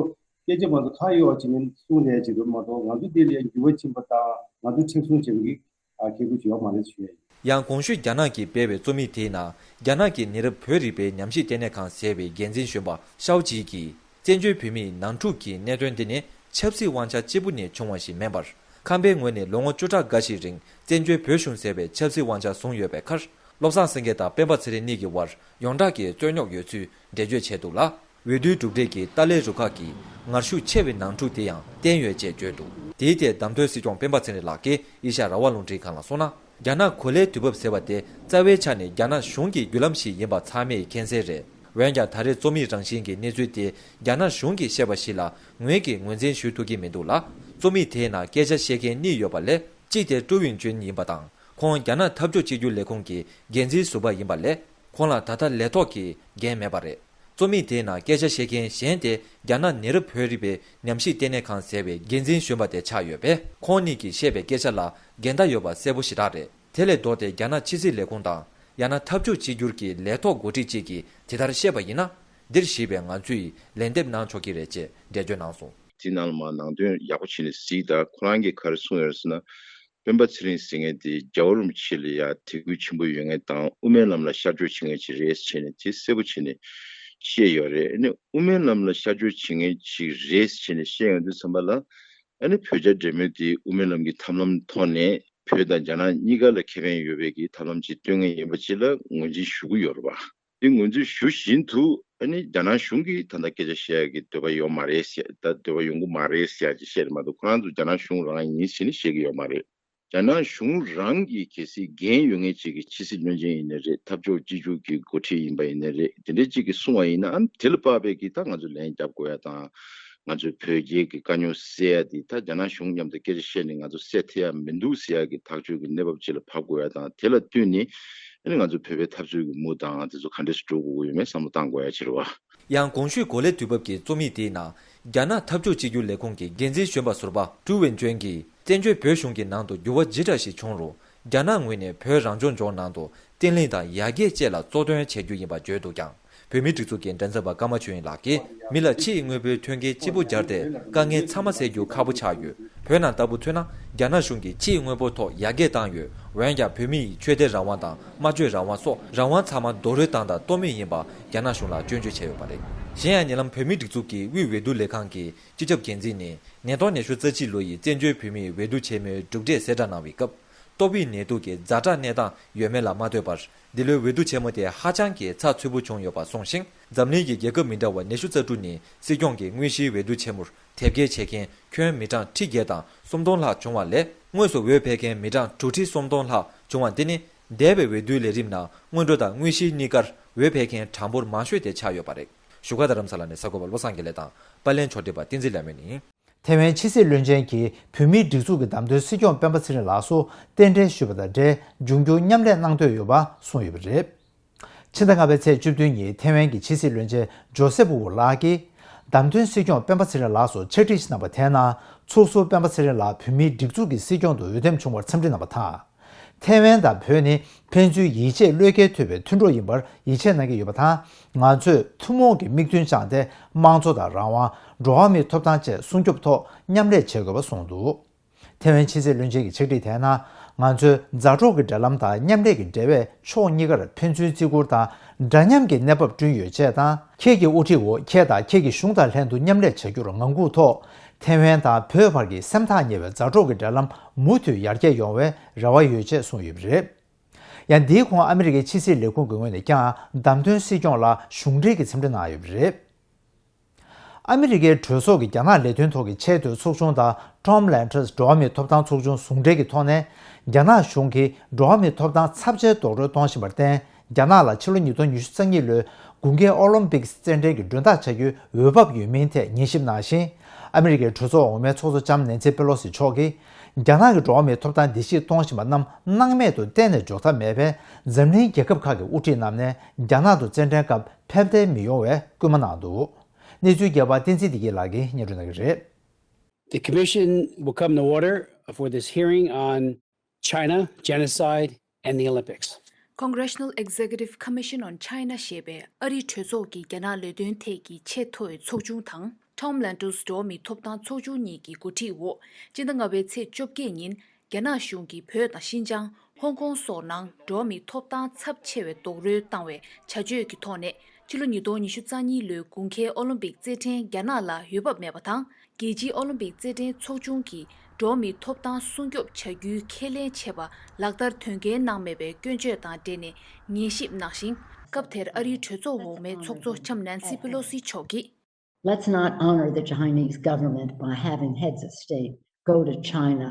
སྐད་ཆ་མ་གཏོགས་ཁ་གཡོག་བྱེད་ཀྱི་གསུང་ལས་བྱེད་འདུག་མ་གཏོགས་ང་ཚོ་འདི་ལ་ཡ་འགྱུར་བ་ཕྱིན་པ་དང་ང་ཚོ་མཁྲེགས་བཟུང་བྱེད་པ་གི་ཁེ་གུ་ཅི་ཡོད་མ་རེད་ཞུ་ཡ་ཡིན། ཡང་གོང་ཞུས་རྒྱ་ནག་གིས་སྤེལ་བའི་རྩོམ་ཡིག་དེའི་ནང་། རྒྱ་ནག་གི་ནད་རབས་བོད་རིག་པའི་ཉམས་ཞིབ་ལྟེ་གནས་ཁང་ཟེར་བའི་འགན་འཛིན་གཞོན་པ་ཤའོ་ཅི་གིས། བཙན་བྱོལ་བོད་མིའི་ནང་འཁྲུག་གི་གནད་དོན་འདི་ནི་ཆབ་སྲིད་དབང་ཆ་གཅིག་པུ་ནས་བྱུང་བ་ཞིག་མིན་པར། ཁམས་པའི་ངོས་ནས་ལོ་ངོ་བཅུ་ཕྲག་འགའ་ཞིག་རིང་བཙན་བྱོལ་བོད་གཞུང་ཟེར་བའི་ཆབ་སྲིད་དབང་ཆ་བཟུང་ཡོད་པའི་ཁར། བློ་བཟང་སེང་གེ་དང་སྤེན་པ་ཚེ་རིང་གཉིས་ཀྱི་དབར་ཡོངས་གྲགས་ཀྱི་རྩོད་རྙོག་ཡོད་ཚུལ་འགྲེལ་བརྗོད་བྱས་འདུག་ལ། འོས་བསྡུའི་གྲུབ་འབྲས་ཀྱིས་ཏཱ་ལའི་རུ་ཁག་གི་ངར་ཤུགས་ཆེ་བའི་ནང་འཁྲུག་དེ་ཡང་བསྟན་ཡོད་ཅེས་བརྗོད་འདུག་དེའི་ཐད་བདམས་ཐོན་སྲིད་སྐྱོང་སྤེན་པ་ཚེ་རིང་ལགས་ཀྱིས་ཨེ་ཤ་ཡ་རང་དབང་རླུང་འཕྲིན་ཁང་ལ་གསུངས་ན། རྒྱ་ནག་གོ་ལའི་དུས་བབ་ཟེར་བ་དེ་རྩ་བའི་ཆ་ནས་རྒྱ་ནག་གཞུང་གི་བརྒྱུད་ལམ་ཞིག་ཡིན་པ་ཚང་མས་མཁྱེན་གསལ་རེད། འོན་ཀྱང་ད་རེས་རྩོམ་ཡིག་རང་བཞིན་གྱི་གནས་ཚུལ་དེ་རྒྱ་ནག་གཞུང་གིས་བཤད་པ་ཞིག་ལ་ངོས་ཀྱིས་ངོས་འཛིན་ཞུ་ཐུབ་ཀྱི་མི་འདུག་ལ། རྩོམ་ཡིག་དེའི་ནང་སྐད་ཆ་བཤད་མཁན་གཉིས་ཡོད་པ་ལས། གཅིག་དེ་ཀྲུའུ་ཝུན་ཅུན་ཡིན་པ་དང་། ཁོང་རྒྱ་ནག་འཐབ་ཕྱོགས་གཅིག་གྱུར་ལས་ཁུངས་ཀྱི་འགན་འཛིན་ཟུར་པ་ཡིན་པ་ལས། ཁོང་ལ་ད་ལྟ་ལས་ཐོག་གི་འགན་མེད་པ་རེད། རྩོམ་ཡིག་དེའི་ནང་སྐད་ཆ་བཤད་མཁན་གཞན་དེ་རྒྱ་ནག་ནད་རབས་བོད་རིག་པའི་ཉམས་ཞིབ་ལྟེ་གནས་ཁང་ཟེར་བའི་འགན་འཛིན་གཞོན་པ་དེ་ཆགས་ཡོད་པས། ཁོང་གཉིས་ཀྱིས་བཤད་པའི་སྐད་ཆ་ལ་འགལ་ཟླ་ཡོད་པ་གསལ་པོ་ཞེ་དྲག་རེད། དེ་ལས་ལྡོག་སྟེ་རྒྱ་ནག་ཕྱི་སྲིད་ལས་ཁུངས་དང་། ཡང་ན་འཐབ་ཕྱོགས་གཅིག་གྱུར་གྱི་ལས་ཐོག་འགོ་ཁྲིད་ཅིག་གིས་དེ་ལྟར་བཤད་པ་ཡིན་ན། འདིར་གཞིགས་པའི་ང་ཚོས་ལན་འདེབས་གནང་ཆོག་གི་རེད་ཅེས་འགྲེལ་བརྗོད་གནང་སོང་། དེ་ནང་ལ་མ་ནང་དོན་ཡག་པོ་བྱས་ནས་གཟིགས་དང་། ཁོ་རང་གིས་ག་རེ་གསུངས་ཡོད་ཟེར་ན། སྤེན་པ་ཚེ་རིང་ཟེར་མཁན་དེ་རྒྱལ་བ་རིན་པོ་ཆེ་ལ་ཡ་དད་གུས་ཆེན་པོ་ཡོད་མཁན་དང་། དབུ་མའི་ལམ་ལ་ཤར་བསྐྱོད་བྱེད་མཁན་ཅིག་རེད་ཟེར་ནས་དེ་གསལ་པོ་བྱས་ནས་བཤད་ཡོད་རེད། ཨ་ནི་དབུ་མའི་ལམ་ལ་ཤར་བསྐྱོད་བྱེད་མཁན་ཅིག་རེད་ཟེར་ནས་བཤད་ཡོང་དུས་ཙམ་པ་ལ། ཨ་ནི་བོད་རྒྱ་འབྲེལ་མོལ་དེ་དབུ་མའི་ལམ་གྱི་ཐབས་ལམ་ཐོག་ནས་བོད་དང་རྒྱ་ནག་གཉིས་ཀ་ལ་ཁེ་ཕན་ཡོད་པའི་གི་ཐབས་ལམ་ཅིག་སྟོན་མཁན་ཡིན་པ་ཅིག་ལ་ངོས་འཛིན་ཞུ་གི་ཡོད་རེད་པ། དེ་ངོས་འཛིན་ཞུ་བཞིན་དུ། ཨ་ནི་རྒྱ་ནག་གཞུང་གིས་ད་ལྟ་སྐད་ཆ་བཤད་ཡག་གི་འདོད་པ་ཡོད་མ་རེད་ཟེར། ད་འདོད་པ་ཡོང་གི་མ་རེད་ཟེར་ཡག་ཅིག་བཤད་རེད་མ་གཏོགས། ཁོ་རང་ཚོ་རྒྱ་ནག་གཞུང་རང་ཡིན་ཟེར་ནས་བཤད་ཀྱི་ཡོད་མ་རེད། རྒྱ་ནག་གཞུང་རང་གིས་གལ་སྲིད་འགན་ཡོད་མཁན་ཅིག་གི་ཕྱི་སྲིད་བློན་ཆེན་ཡིན་ནའི་རེད། འཐབ་ཕྱོགས་གཅིག་གྱུར་གྱི་འགོ་ཁྲིད་ཡིན་པ་ཡིན་ནའི་རེད། དེ་འདྲའི་ཅིག་གིས་གསུངས་པ་ཡིན་ན། ཨ་ནི་དེ་ལ་དཔག་པའི་གི་ད་ང་ཚོ་ལན་རྒྱབ་དགོས་ཡ་དང་། ང་ཚོའི་བོད་རྒྱའི་གི་དཀའ་རྙོག་སེལ་ཡ་དེ་ད་རྒྱ་ནག་གཞུང་མཉམ་དུ་སྐད་ཆ་བཤད་ནས་ང་ཚོ་སེལ་ཐུབ་ཡ་མི་འདུག་ཟེར་ཡ་གི་ཐག་གཅོད་ཀྱི་གནས་བབ་ཅིག་ལ་བབས་དགོས་ཡ་དང་། དེ་ལ་བསྟུན་ནས་ཨ་ནི་ང་ཚོ་བོད་པའི་འཐབ་རྩོད་ཀྱི་མུ་མཐུད་དེ་ཚོ་ག་འདྲས་སེ་འགྲོ་དགོས་ཀྱི་ཡོད་མེད་བསམ་བློ་བཏང་དགོས་ཡ་ཅིག་རེད་བ། ཡང་གོང་ཞུས་གོ་ལའི་དུས་བབ་ཀྱི་རྩོམ་ཡིག་དེའི་ནང་། རྒྱ་ནག་འཐབ་ཕྱོགས་གཅིག་གྱུར་ལས་ཁུངས་ཀྱི་འགན་འཛིན་གཞོན་པ་ཟུར་པ་ཀྲུའུ་ཝུན་ཅུན་གྱིས། བཙན་བྱོལ་བོད་གཞུང་གི་ནང་དུ་འགྱུར་བ་ཇི་འདྲ་ཞིག་བྱུང་རུང་། རྒྱ་ནག་ངོས་ནས་བོད་རང་སྐྱོང་ལྗོངས་ནང་དུ་བརྟན་ལྷིང་དང་ཡར་རྒྱས་བཅས་ལ་གཙོ་འདོན་བྱ་རྒྱུ་ཡིན་པ་བརྗོད་འདུག་ཀྱང་། བོད་མིའི་སྒྲིག་འཛུགས་ཀྱི་མགྲིན་ཚབ་པ་ཀརྨ་ཆོས་དབྱིངས་ལགས་ཀྱིས། མི་ལ་ཕྱིའི་དངོས་པོའི་མཐུན་རྐྱེན་སྤྱི་པོ་སྦྱར་ཏེ་དཀའ་ངལ་ཚང་མ་སེལ་རྒྱུ་ཁག་པོ་ཆགས་ཡོད། བོད་ནང་ལྟ་བུ་མཚོན་ན། རྒྱ་ནག་གཞུང་གིས་ཕྱིའི་དངོས་པོ་ཐོག་ཡར་རྒྱས་བཏང་ཡོད། འོན་ཀྱང་བོད་མི་ཡི་ཆོས་དད་རང་དབང་དང་སྨྲ་བརྗོད་རང་དབང་སོགས་རང་དབང་ཚང་མ་རྡོག་རོལ་བཏང་དང་གཏོར་མེད་ཡིན་པ་རྒྱ་ནག་གཞུང་ལ་སྐྱོན་བརྗོད་བྱས་ཡོད་པ་རེད། གཞན་ཡང་ཉེ་ལམ་བོད་མིའི་སྒྲིག་འཛུགས་ཀྱི་དབུས་འོས་བསྡུ་ལས་ཁང་གི་སྤྱི་ཁྱབ་འགན་འཛིན་ནས། ཉིས་སྟོང་ཉི་ཤུ་རྩ་གཅིག་ལོ་ཡི་བཙན་བྱོལ་བོད་མིའི་འོས་བསྡུ་ཆེན་མོའི་གྲུབ་འབྲས་གསལ་བསྒྲགས་གནང་བའི་སྐབས། ཏོག་དབྱིབས་ནད་དུག་གི་ཛ་དྲག་གནས་སྟངས་ཡོད་མེད་ལ་མ་ལྟོས་པར། འདི་ལོའི་འོས་བསྡུ་ཆེན་མོ་དེ་ཧ་ཅང་གི་ཚགས་ཚུད་པོ་བྱུང་ཡོད་པ་གསུངས་ཤིང་། འཛམ་གླིང་གི་རྒྱལ་ཁབ་མི་འདྲ་བ་ཉི་ཤུ་རྩ་དྲུག་ནས་སྲིད་སྐྱོང་གི་དངོས་གཞིའི་འོས་བསྡུ་ཆེན་མོར་དེབ་སྐྱེལ་བྱེད་མཁན་ཁྱོན་མི་གྲངས་ཁྲི་བརྒྱད་དང་སུམ་སྟོང་ལྷག་བྱུང་བ་ལས། དངོས་སུ་འོས་འཕེན་མཁན་མི་གྲངས་དྲུག་ཁྲི་སུམ་སྟོང་ལྷག་བྱུང་བ་འདི་ནི། འདས་པའི་འོས་བསྡུའི་ལས་རིམ་ནང་སྔོན་འགྲོ་དང་དངོས་གཞིའི་གཉིས་ཀར་འོས་འཕེན་མཁན་གྲངས་འབོར་མང་ཤོས་དེ་ཆགས་ཡོད་པ་རེད། བཞུགས་སྒར་རྡ་རམ་ས་ལ་ནས་གསར་འགོད་པ་བློ་བཟང་དགེ་ལེགས་དང་། པར་ལེན་ཕྱོགས་སྒྲིག་པ་བསྟན་འཛིན་ལྷ་མོ་ཡིན། ཐེ་ཝན་ཕྱི་སྲིད་བློན་ཆེན་གྱིས་བོད་མིའི་སྒྲིག་འཛུགས་ཀྱི་བདམས་ཐོན་སྲིད་སྐྱོང་སྤེན་པ་ཚེ་རིང་ལགས་སུ་རྟེན་འབྲེལ་ཞུས་པ་དང་འབྲེལ། འབྱུང་འགྱུར་མཉམ་ལས་གནང་འདོད་ཡོད་པ་གསུངས་ཡོད་པ་རེད། ཕྱི་ཟླ་ལྔ་པའི་ཚེས་བཅུ་བདུན་ཉིན་ཐེ་ཝན་གྱི་ཕྱི་སྲིད་བློན་ཆེན་ཇོ་སེབ་ཝུ་ལགས་ཀྱིས། བདམས་ཐོན་སྲིད་སྐྱོང་སྤེན་པ་ཚེ་རིང་ལགས་སུ་ཕྱག་བྲིས་ཤིག་གནང་བ་དེའི་ནང་། ཚོགས་ཟུར་སྤེན་པ་ཚེ་རིང་ལགས་བོད་མིའི་སྒྲིག་འཛུགས་ཀྱི་སྲིད་སྐྱོང་དུ་འོས་འདེམས་བྱུང་བར་འཚམས་འདྲི་གནང་བ་དང་། ཐེ་ཝན་དང་བོད་ནི་ཕན་ཚུན་ཡིད་ཆེས་བློས་འགེལ་ཐུབ་པའི་མཐུན་གྲོགས་ཡིན་པར་ཡིད་ཆེས་གནང་གི་ཡོད་པ་དང་། ང་ཚོས་ཐུན་མོང་གི་མིག་མདུན་བཅངས་ཏེ། དམངས་གཙོ་དང་རང་དབང་། འགྲོ་བ་མིའི་ཐོབ་ཐང་བཅས་སྲུང་སྐྱོབ་ཐོག་མཉམ་ལས་བྱེད་དགོས་པ་གསུངས་འདུག་ཐེ་ཝན་ཕྱི་སྲིད་བློན་ཆེན་གྱི་ཕྱག་བྲིས་དེའི་ནང་། ང་ཚོས་མཛའ་གྲོགས་ཀྱི་འབྲེལ་ལམ་དང་མཉམ་ལས་ཀྱི་འབྲེལ་བས་ཕྱོགས་གཉིས་ཀར་ཕན་ཚུན་བརྩི་བཀུར་དང་འདྲ་མཉམ་གྱི་གནས་བབ་བསྐྲུན་ཡོད་ཅེས་དང་། ཁྱེད་ཀྱི་དབུ་ཁྲིད་འོག་ཁྱེད་དང་ཁྱེད་ཀྱི་གཞུང་དང་ལྷན་དུ་མཉམ་ལས་བྱ་རྒྱུར་ངང་སྒུག་ཐོག་ཐེ་ཝན་དང་བོད་བར་གྱི་སེམས་ཐག་ཉེ་བའི་མཛའ་གྲོགས་ཀྱི་འབྲེལ་ལམ་མུ་མཐུད་ཡར་རྒྱས་ཡོང་བའི་རེ་བ་ཡོད་ཅེས་གསུངས་ཡོད་པ་རེད། ཡང་འདིའི་གོང་ཨ་མི་རི་ཀའི་ཕྱི་སྲིད་ལས་ཁུངས་ཀྱི་ངོས་ནས་ཀྱང་བདམས་ཐོན་སྲིད་སྐྱོང་ལ་གཞུང་འབྲེལ་གྱི་འཚམས་འདྲི་གནང་ཡོད་པ་རེད། ཨ་མི་རི་ཀའི་གྲོས་ཚོགས་ཀྱི་རྒྱ་ནག་ལས་དོན་ཐོག་གི་ཆེས་མཐོའི་ཚོགས་ཆུང་དང་Tom Lantos འགྲོ་བ་མིའི་ཐོབ་ཐང་ཚོགས་ཆུང་ཟུང་འབྲེལ་གྱི་ཐོག་ནས། རྒྱ་ནག་གཞུང་གིས་འགྲོ་བ་མིའི་ཐོབ་ཐང་ཚབས་ཆེའི་རྡོག་རོལ་གཏོང་བཞིན་པར་བརྟེན། རྒྱ་ནག་ལ་ཕྱི་ལོ་ཉིས་སྟོང་ཉི་ཤུ་རྩ་གཉིས་ལོའི་དགུན་ཁའི་ཨོ་ལིམ་པིག་རྩེད་འགྲན་གྱི་མགྲོན་བདག་བྱ་རྒྱུའི་འོས་བབ་ཡོད་མིན་ཐད་ཉན་ཞིབ་གནང་ཞིང་། ཨ་མི་རི་ཀའི་གྲོས་ཚོགས་འོག་མའི་ཚོགས་གཙོ་ལྕམ་ནེན་སི་པེ་ལོ་སི་མཆོག་གིས། རྒྱ་ནག་གིས་འགྲོ་བ་མིའི་ཐོབ་ཐང་བརྡལ་བཤིག་གཏོང་བཞིན་པ་རྣམས་སྣང་མེད་དུ་གཏན་ནས་འཇོག་ཐབས་མེད་པས། འཛམ་གླིང་རྒྱལ་ཁབ་ཁག་གི་དབུ་ཁྲིད་རྣམས་ནས་རྒྱ་ནག་ཏུ་རྩེད་འགྲན་སྐབས་ཕེབས་གཏན་མི་ཡོང་བའི་སྐུལ་མ་གནང་འདུག་གནས་ཚུལ་རྒྱས་པ་བསྟན་འཛིན་བདེ་སྐྱིད་ལགས་ཀྱིས་སྙན་སྒྲོན་གནང་གི་རེད། The commission will come to order for this hearing on China, genocide, and the Olympics. Congressional Executive Commission on China ཞེས་པའི་ཨ་རིའི་གྲོས་ཚོགས་ཀྱི་རྒྱ་ནག་ལས་དོན་ཐད་ཀྱི་ཆེས་མཐོའི་ཚོགས་ཆུང་དང་། Tom Lantos འགྲོ་བ་མིའི་ཐོབ་ཐང་ཚོགས་ཆུང་གཉིས་ཀྱི་འགོ་ཁྲིད་འོག་སྤྱི་ཟླ་ལྔ་པའི་ཚེས་བཅོ་བརྒྱད་ཉིན། རྒྱ་ནག་གཞུང་གིས་བོད་དང་ཤིན་ཅང་ ཧོང་ཀོང་སོགས་ནང་འགྲོ་བ་མིའི་ཐོབ་ཐང་ཚབས་ཆེ་བའི་རྡོག་རོལ་བཏང་བའི་བྱ་སྤྱོད་ཀྱི་ཐོག་ནས། ཕྱི་ལོ་ཉིས་སྟོང་ཉི་ཤུ་རྩ་གཉིས་ལོའི་དགུན་ཁའི་ཨོ་ལིམ་པིག་རྩེད་འགྲན་རྒྱ་ནག་ལ་འོས་བབ་མེད་པ་དང་། རྒྱལ་སྤྱིའི་ཨོ་ལིམ་པིག་རྩེད་འགྲན་ཚོགས་ཆུང་གིས་འགྲོ་བ་མིའི་ཐོབ་ཐང་སྲུང་སྐྱོབ་བྱ་རྒྱུའི་ཁས་ལེན་བྱས་པ་ལག་བསྟར་དོན་འཁྱོལ་གནང་མེད་པའི་སྐྱོན་བརྗོད་དང་འབྲེལ་ནས་ཉན་ཞིབ་གནང་ཞིང་། སྐབས་དེར་ཨ་རིའི་གྲོས་ཚོགས་འོག་མའི་ཚོགས་གཙོ་ལྕམ་ནན་སི་པེ་ལོ་སི་མཆོག་གིས། Let's not honor the Chinese government by having heads of state go to China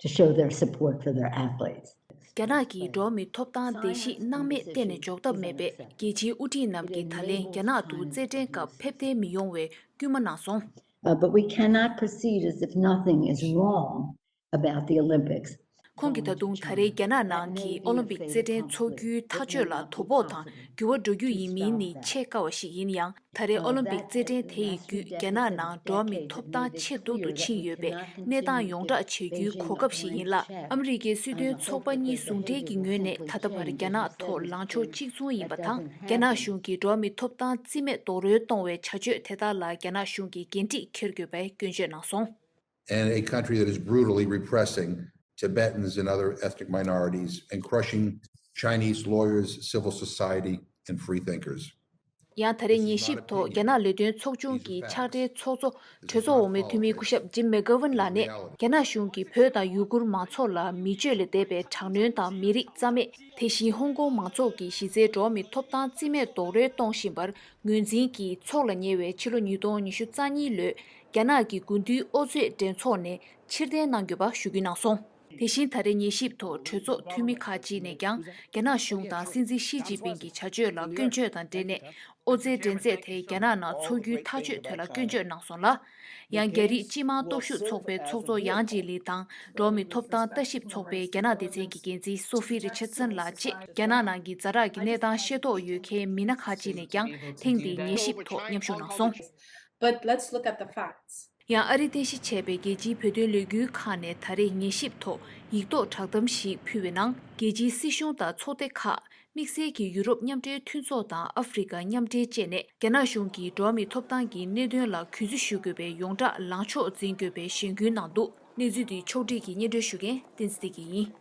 to show their support for their athletes. རྒྱ་ནག་གིས་འགྲོ་བ་མིའི་ཐོབ་ཐང་བརྡལ་བཤིག་གནང་མེད་གཏན་ནས་འཇོག་ཐབས་མེད་པས། རྒྱལ་སྤྱིའི་དབུ་ཁྲིད་རྣམས་ཀྱིས་ད་ལན་རྒྱ་ནག་ཏུ་རྩེད་འགྲན་སྐབས་ཕེབས་གཏན་མི་ཡོང་བའི་སྐུལ་མ་གནང་སོང་། Uh, but we cannot proceed as if nothing is wrong about the Olympics. ཁོང་གིས་ད་དུང་ད་རེས་རྒྱ་ནག་ནང་གི་ཨོ་ལིམ་པིག་རྩེད་འགྲན་འཚོགས་རྒྱུའི་ཐག་གཅོད་ལ་དོ་ཕོག་དང་འགྱུར་བ་འགྲོ་རྒྱུ་ཡིན་མིན་ནི་ཆེས་དཀའ་བ་ཞིག་ཡིན་ཡང་། ད་རེས་ཨོ་ལིམ་པིག་རྩེད་འགྲན་དེ་ཡི་བརྒྱུད་རྒྱ་ནག་ནང་འགྲོ་བ་མིའི་ཐོབ་ཐང་ཆེས་སྡུག་ཏུ་ཕྱིན་ཡོད་པའི་གནས་སྟངས་ཡོངས་བསྒྲགས་བྱེད་རྒྱུའི་གོ་སྐབས་ཤིག་ཡིན་ལ། ཨ་མི་རི་ཀའི་སྲིད་དོན་ཚོགས་པ་གཉིས་ཟུང་འབྲེལ་གྱི་ངོས་ནས་ད་ལྟ་བར་རྒྱ་ནག་ཐོག་ལངས་ཕྱོགས་གཅིག་མཚུངས་ཡིན་པ་དང་། རྒྱ་ནག་གཞུང་གིས་འགྲོ་བ་མིའི་ཐོབ་ཐང་རྩིས་མེད་རྡོག་རོལ་གཏོང་བའི་བྱ་སྤྱོད་དེ་དག་ལ་རྒྱ་ནག་གཞུང་གིས་འགན་འཁྲི་འཁྱེར་དགོས་པའི་སྐྱོན་བརྗོད་གནང་སོང་། And a country that is brutally repressing Tibetans and other ethnic minorities and crushing Chinese lawyers, civil society, and free thinkers. ཡང་ད་རེས་ཉན་ཞིབ་ཐོག་རྒྱ་ནག་ལས་དོན་ཚོགས་ཆུང་གི་ཕྱག་སྦྲེལ་ཚོགས་གཙོ་གྲོས་ཚོགས་འོག་མའི་འཐུས་མི་སྐུ་ཞབས་ཇིམ་མེག་གྷ་ཝན་ལགས་ནས། རྒྱ་ནག་གཞུང་གིས་བོད་དང་ཡུ་གུར་མང་ཚོགས་ལ་མི་སྤྱོད་ལས་འདས་པའི་དྲག་གནོན་དང་མི་རིགས་རྩ་མེད། དེ་བཞིན་ཧོང་ཀོང་མང་ཚོགས་ཀྱི་གཞི་རྩའི་འགྲོ་བ་མིའི་ཐོབ་ཐང་རྩིས་མེད་རྡོག་རོལ་གཏོང་བཞིན་པར་ངོས་འཛིན་གྱིས་ཚོགས་ལ་ཉེ་བའི་ཕྱི་ལོ་ཉིས་སྟོང་ཉི་ཤུ་རྩ་གཉིས་ལོའི་རྒྱ་ནག་གི་དགུན་དུས་ཨོ་རྩེད་འགྲན་ཚོགས་ནས་ཕྱིར་འཐེན་གནང་དགོས་པ་ཞུ་རྒྱུ་གནང་སོང་། དེ་བཞིན་ད་རེས་ཉན་ཞིབ་ཐོག་གྲོས་ཚོགས་འཐུས་མི་ཁག་ཅིག་ནས་ཀྱང་རྒྱ་ནག་གཞུང་དང་སྲིད་འཛིན་ཞི་ཅིན་ཕིང་གི་བྱ་སྤྱོད་ལ་སྐྱོན་བརྗོད་དང་འབྲེལ་ནས། ཨོ་རྩལ་འགྲན་རྩོད་དེ་རྒྱ་ནག་ནང་འཚོགས་རྒྱུའི་ཐག་གཅོད་ཐད་ལ་སྐྱོན་བརྗོད་གནང་སོང་ལ། ཡང་རྒྱ་རིགས་སྤྱི་དམངས་སྟོབས་ཤུགས་ཚོགས་པའི་ཚོགས་གཙོ་ཡང་ཅི་ལི་དང་། འགྲོ་བ་མིའི་ཐོབ་ཐང་ལྟ་ཞིབ་ཚོགས་པའི་རྒྱ་ནག་སྡེ་ཚན་གྱི་འགན་འཛིན་སོ་ཧྥི་རི་ཆར་སན་ལགས་བཅས་རྒྱ་ནག་ནང་གི་ཛ་དྲག་གི་གནས་སྟངས་ཤེས་རྟོགས་ཡོད་མཁན་མི་སྣ་ཁག་ཅིག་ནས་ཀྱང་ཐེངས་འདིའི་ཉན་ཞིབ་ཐོག་མཉམ་ཞུགས་གནང་སོང་། But let's look at the facts. ཡང་ཨ་རིས་རྟེན་གཞི་བྱས་པའི་རྒྱལ་སྤྱིའི་བོད་དོན་ལས་འགུལ་ཁང་ནས་ད་རེས་ཉན་ཞིབ་ཐོག་ཡིག་ཐོག་བསྒྲགས་གཏམ་ཞིག་ཕུལ་བའི་ནང་། རྒྱལ་སྤྱིའི་སྲིད་གཞུང་དང་ཚོགས་སྡེ་ཁག་དམིགས་བསལ་གྱིས་ཡུ་རོབ་མཉམ་འབྲེལ་མཐུན་ཚོགས་དང་ཨ་ཧྥེ་རི་ཀ་མཉམ་འབྲེལ་བཅས་ནས་རྒྱ་ནག་གཞུང་གིས་འགྲོ་བ་མིའི་ཐོབ་ཐང་གི་གནད་དོན་ལ་གུས་བརྩི་ཞུ་དགོས་པའི་ཡོངས་བསྒྲགས་ལངས་ཕྱོགས་འཛིན་དགོས་པའི་ཞེན་སྐུལ་གནང་འདུག་གནས་ཚུལ་འདི་ཕྱོགས་སྒྲིག་གིས་སྙན་སྒྲོན་ཞུ་མཁན་བསྟན་འཛིན་བདེ་སྐྱིད་ཡིན།